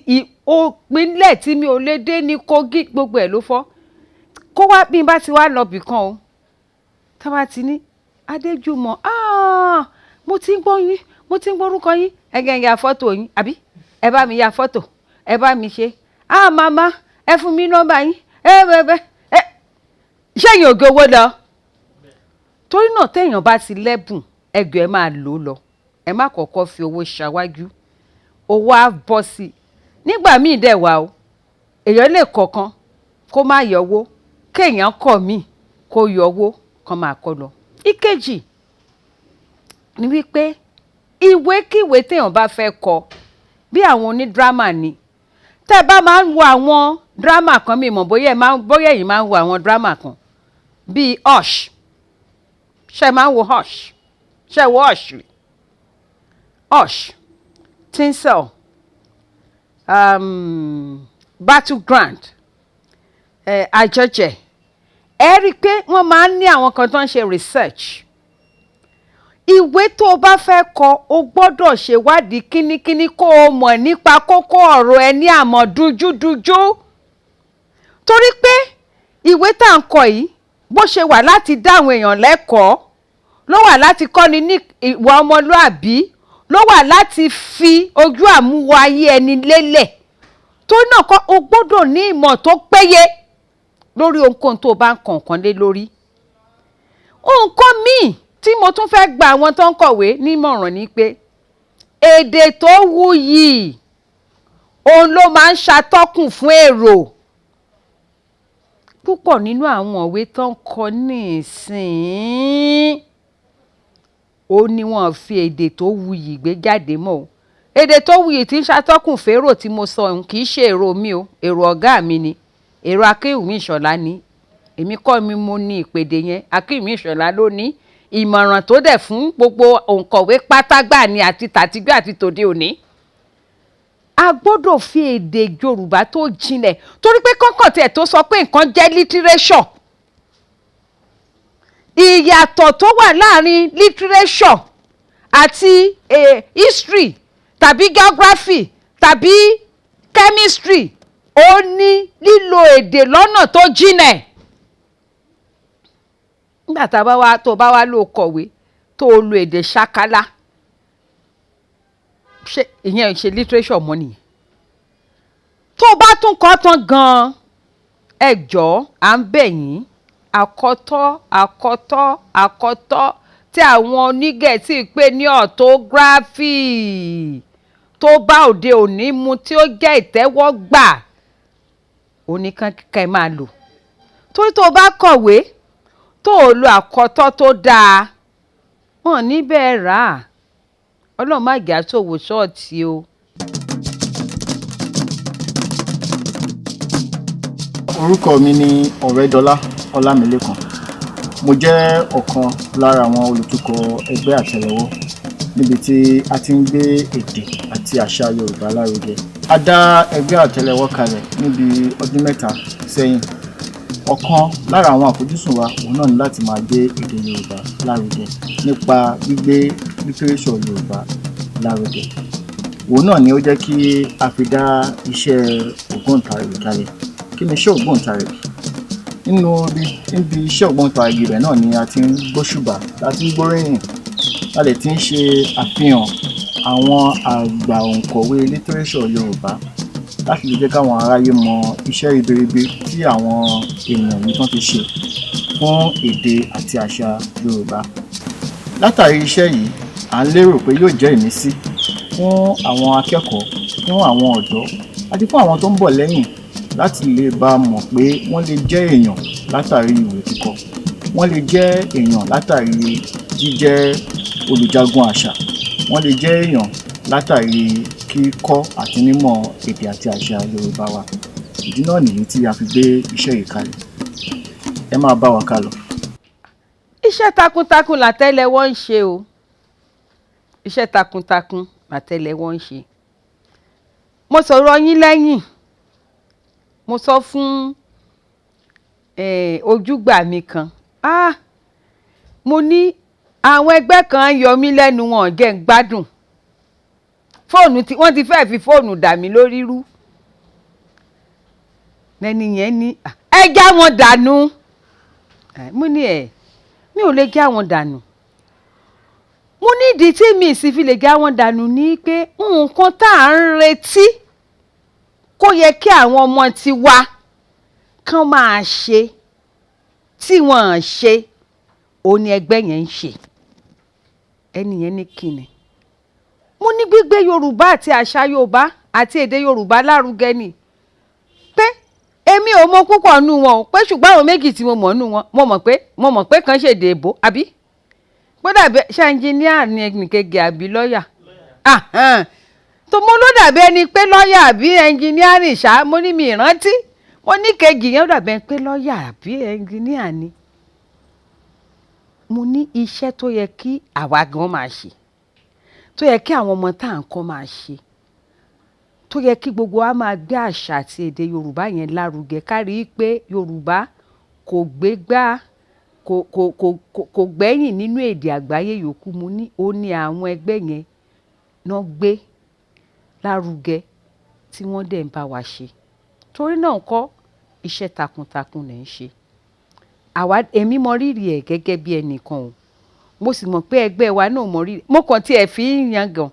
òpinlẹ̀ tí mi ò lè dé ní Kogi, gbogbo ẹ̀ ló fọ́. Kó wá bí n bá ti wá lọ bìkan o, tá bá ti ní Adéjùmọ̀, ah, mo ti ń gbọ́ yín, mo ti ń gbọ́ orúkọ yín, ẹ jẹ́ n ya fọ́tò yín, àbí ẹ bá mi ya fọ́tò, ẹ bá mi ṣe, ah, màmá, ẹ fún mi nọ́mbà yín, ẹ bẹ bẹ ẹ ṣẹ́yìn ògo owó lọ. Torí náà, téèyàn bá ti lẹ́bùn, ẹgbẹ́ ẹ máa lò ó lọ. Ẹ má kọ́kọ́ fi owó ṣáwájú, owó á bọ́ sí i nígbà míì dẹ̀ wá o. Èèyàn lè kọ̀ọ̀kan kó má yọwó, kéèyàn kọ̀ míì kó yọwó kan máa kọ́ lọ. Ìkejì ni wípé ìwékíwé téèyàn bá fẹ́ kọ, bí àwọn onídírámà ni, tẹ́ ẹ bá máa ń wo àwọn dírámà kan, mi mọ̀ bóyá ẹ máa bóyá ẹ̀yin máa ń wo àwọn dírámà kan bíi Hush. Ṣé ẹ máa ń wo Hush? Ṣé ẹ wo Hush rí? Hush, Tinsel, Battleground, Àjọjẹ. Ẹ rí i pé wọ́n máa ń ní àwọn kan tó ń ṣe research. Ìwé tó o bá fẹ́ kọ, o gbọ́dọ̀ ṣèwádìí kínníkínní kó o mọ̀ nípa kókó ọ̀rọ̀ ẹ ní àmọ̀ dújúdújú, torí pé ìwé tá à ń kọ yìí, bó ṣe wà láti dá àwọn èèyàn lẹ́kọ̀ọ́, ló wà láti kọ́ni ní ìwà ọmọlúàbí, ló wà láti fi ojú àmúwò ayé ẹni lélẹ̀. Tó náà kọ́, o gbọ́dọ̀ ní ìmọ̀ tó péye lórí ohunkóhun tó o bá ń kọ̀ nǹkan lé lórí. Nǹkan míì tí mo tún fẹ́ gba àwọn tó ń kọ̀wé nímọ̀ràn ni pé èdè tó wuyì Òun ló máa ń ṣàtọ́kùn fún èrò. Púpọ̀ nínú àwọn òwe tó ń kọ nísìnyí, ó ní wọ́n fi èdè tó wuyì gbé jáde mọ́ o. Èdè tó wuyì tí ń ṣàtọ́kùn fèrò tí mo sọ òun kì í ṣe èrò mi o, èrò ọ̀gá mi ni, èrò Akínwùmí Ìṣọ̀lá ni. Èmi kọ́ mi mo ní ìpèdè yẹn, Akínwùmí Ìṣọ̀lá ló ní ìmọ̀ràn tó dẹ̀ fún gbogbo òǹkọ̀wé pátágbà ni àti tàtijọ́ àti tòde òní. A gbọ́dọ̀ fi èdè Yorùbá tó jinlẹ̀, torí pé kọ́kàn tiẹ̀ tó sọ pé nǹkan jẹ́ lítírésọ̀, ìyàtọ̀ tó wà láàrin lítírésọ̀ àti history tàbí geography tàbí chemistry, ó ní lílo èdè lọ́nà tó jinlẹ̀. Nígbà tá a bá wá tó bá wá lò kọ̀wé tó o lo èdè ṣákálá, ṣé ìyẹn ṣe literature mọ́ nìyẹn? Tó o bá tún kọ́ tán gan-an, ẹ jọ̀ọ́, à ń bẹ̀ yín, àkọ́tọ́ àkọ́tọ́ àkọ́tọ́ tí àwọn onígẹ̀ẹ́sì pè ní orthography tó bá òde òní mu, tí ó jẹ́ ìtẹ́wọ́gbà, oníkan kẹ́ ẹ máa lò. Torí tó o bá kọ̀wé tó o lo àkọ́tọ́ tó dáa, wọn ní bẹ́ẹ̀ rà á. Ọlọ́run má jà ṣòwò ṣọ́ọ̀tì o. Orúkọ mi ni Ọ̀rẹ́dọlá Ọlámilékan. Mo jẹ́ ọ̀kan lára àwọn olùtukọ̀ ẹgbẹ́ Àtẹ́lẹwọ́, níbi tí a ti ń gbé èdè àti àṣà Yorùbá lárugẹ. A dá ẹgbẹ́ Àtẹ́lẹwọ́ kalẹ̀ níbi ọdún 3 sẹ́yìn. Ọ̀kan lára àwọn àfojúsùn wa òun náà ni láti máa gbé èdè Yorùbá lárugẹ nípa gbígbé lítírésọ̀ Yorùbá lárugẹ. Òun náà ni ó jẹ́ kí a fi dá iṣẹ́ ògbóǹtarìgì kalẹ̀. Kí ni iṣẹ́ ògbóǹtarìgì? Nínú níbi iṣẹ́ ògbóǹtarìgì rẹ̀ náà ni a ti ń gbóṣùbà, la ti ń gbóríyìn, la lè ti ń ṣe àfihàn àwọn àgbà òǹkọ̀wé lítírésọ̀ Yorùbá láti lè jẹ́ káwọn aráyé mọ iṣẹ́ ribiribi tí àwọn èèyàn yìí tán ti ṣe fún èdè àti àṣà Yorùbá. Látàrí iṣẹ́ yìí, à ń lérò pé yóò jẹ́ ìmísí fún àwọn akẹ́kọ̀ọ́, fún àwọn ọ̀dọ́ àti fún àwọn tó ń bọ̀ lẹ́yìn láti lè bá mọ̀ pé wọ́n lè jẹ́ èèyàn látàrí ìwé kíkọ, wọ́n lè jẹ́ èèyàn látàrí jíjẹ́ olùjagun àṣà, wọ́n lè jẹ́ èèyàn látàrí kíkọ́ àti mímọ̀ èdè àti àṣà Yorùbá wa. Ìdí náà nìyí tí a fi gbé iṣẹ́ yìí kalẹ̀. Ẹ máa bá wa ká lọ. Iṣẹ́ takuntakun làtẹ́lẹwọ́ ń ṣe o. Iṣẹ́ takuntakun làtẹ́lẹwọ́ ń ṣe. Mo sọ̀rọ̀ yín lẹ́yìn. Mo sọ fún ojúgbà mi kan. Mo ní àwọn ẹgbẹ́ kan ń yọ mí lẹ́nu, wọn jẹ́ ń gbádùn. Fóònù tí wọ́n ti fẹ́ fi fóònù dà mí lórí rú. Lẹ́ni yẹn ní, ẹ já wọn dànù. Mo ní ẹ̀, mi ò lè já wọn dànù. Mo ní ìdí tí mi sì fi lè já wọn dànù ní pé nǹkan tá à ń retí kó yẹ kí àwọn ọmọ tiwa kán máa ṣe tí wọ́n ṣe, òun ni ẹgbẹ́ yẹn ń ṣe. Ẹni yẹn ní kíni? Mo ní gbígbé Yorùbá àti àṣà Yorùbá àti èdè Yorùbá lárugẹ ni. Pé èmi ò mọ púpọ̀ nú wọn o, pé ṣùgbọ́n àwọn méjì tí mo mọ̀ nú wọn, mo mọ̀ pé kan ṣèdè èbó, àbí? Pé dàbí ṣé ẹnjiníà ni ẹnìkejì àbí lọ́yà? Tó mo ló dàbí ẹni pé lọ́yà àbí ẹnjiníàrì ṣá, mo ní mi ìrántí. Mo ní kejì yẹn ó dàbí ẹni pé lọ́yà àbí ẹnjiníà ni. Mo ní iṣẹ́ tó yẹ kí àwa gan máa ṣe, tó yẹ kí àwọn ọmọ tá à ń kọ́ máa ṣe, tó yẹ kí gbogbo wa máa gbé àṣà àti èdè Yorùbá yẹn lárugẹ, ká rí i pé Yorùbá kò gbégbá, kò gbẹ́yìn nínú èdè àgbáyé yòókù. Mo ní ó ní àwọn ẹgbẹ́ yẹn náà gbé lárugẹ tí wọ́n dẹ̀ ń bá wa ṣe. Torí náà kọ́, iṣẹ́ takuntakun lẹ̀ ń ṣe. Àwa, èmi mọ rírì ẹ̀ gẹ́gẹ́ bí ẹnìkan o. Mo sì mọ̀ pé ẹgbẹ́ wa náà mọ rírì. Mo kàn tí ẹ fi ń yangàn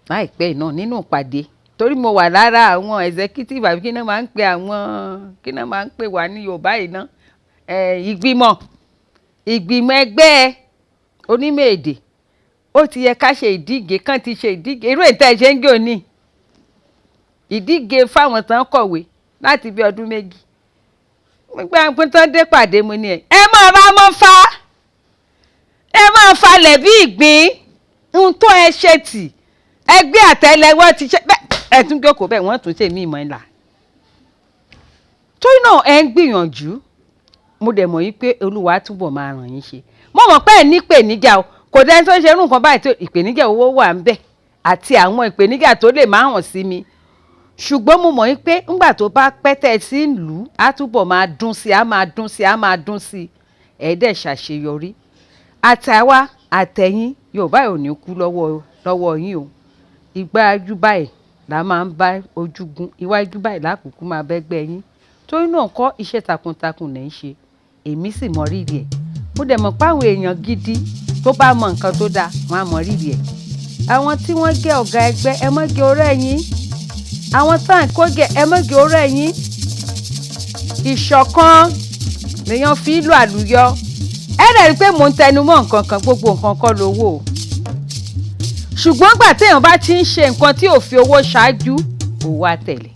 láìpẹ́ náà nínú ìpàdé, torí mo wà lára àwọn executive àbí kí náà máa ń pe àwọn, kí náà máa ń pè wá ní Yorùbá yìí náà, ìgbìmọ̀ ẹgbẹ́ onímọ̀ èdè. Ó ti yẹ ká ṣe ìdíje, kán ti ṣe ìdíje irú èyí tẹ́ ẹ ṣe ń jò ní. Ìdíje fáwọn tán kọ̀wé láti bí ọdún 2. Gbogbo àwọn tán dé pàdé, mo ní ẹ máa bá mọ́ fa, ẹ máa falẹ̀ bí ìgbín ohun tó ẹ ṣe tì. Ẹgbẹ́ àtẹ́lẹwọ́ ti ṣe bẹ́ẹ̀, ẹ tún jókòó bẹ́ẹ̀, wọ́n tún ṣe mí ìmọ̀ ńlá. Torí náà, ẹ ń gbìyànjú. Mo dẹ̀ mọ̀ yín pé Olúwa túbọ̀ máa ràn yín ṣe. Mo mọ̀ pé ẹ ní ìpèníjà o. Kò dẹ́ni tó ń ṣe irú nǹkan báyìí tó ìpèníjà owó wà ń bẹ̀ àti àwọn ìpèníjà tó lè má hàn sí mi, ṣùgbọ́n mo mọ̀ yín pé ńgbà tó bá pẹ́ tẹ́ ẹ sí ń lù ú, á túbọ̀ máa dún sí i, á máa dún sí i, á máa dún sí i. Ẹ̀ dẹ̀ ṣàṣeyọrí. Àtàwa àtẹ̀yìn, Yorùbá ò ní kú lọ́wọ́ lọ́wọ́ yín o. Ìgbájú báyìí la máa ń bá ojúgun, iwájú báyìí lákòókò máa bẹ́gbẹ́ yín. Torí náà kọ́, iṣẹ́ takuntakun lẹ̀ ń ṣe, èmi sì mọ rírì ẹ̀. Mo dẹ̀ mọ̀ pé àwọn èèyàn gidi tó bá mọ nǹkan tó dáa, wọ́n á mọ rírì ẹ̀. Àwọn tí wọ́n jẹ́ ọ̀gá ẹgbẹ́, ẹ mọ́ gé orí ẹ̀yìn. Àwọn tá à ń kó gẹ̀, ẹ mọ́ gé orí ẹ̀yìn. Ìṣọ̀kan lèèyàn fi lò àlùyọ. Ẹ rẹ̀ rí i pé mò ń tẹnu mọ́ nǹkan kan. Gbogbo nǹkan kọ́ lówó o, ṣùgbọ́n gbà téèyàn bá ti ń ṣe nǹkan tí ò fi owó ṣáájú, òwò á tẹ̀lé.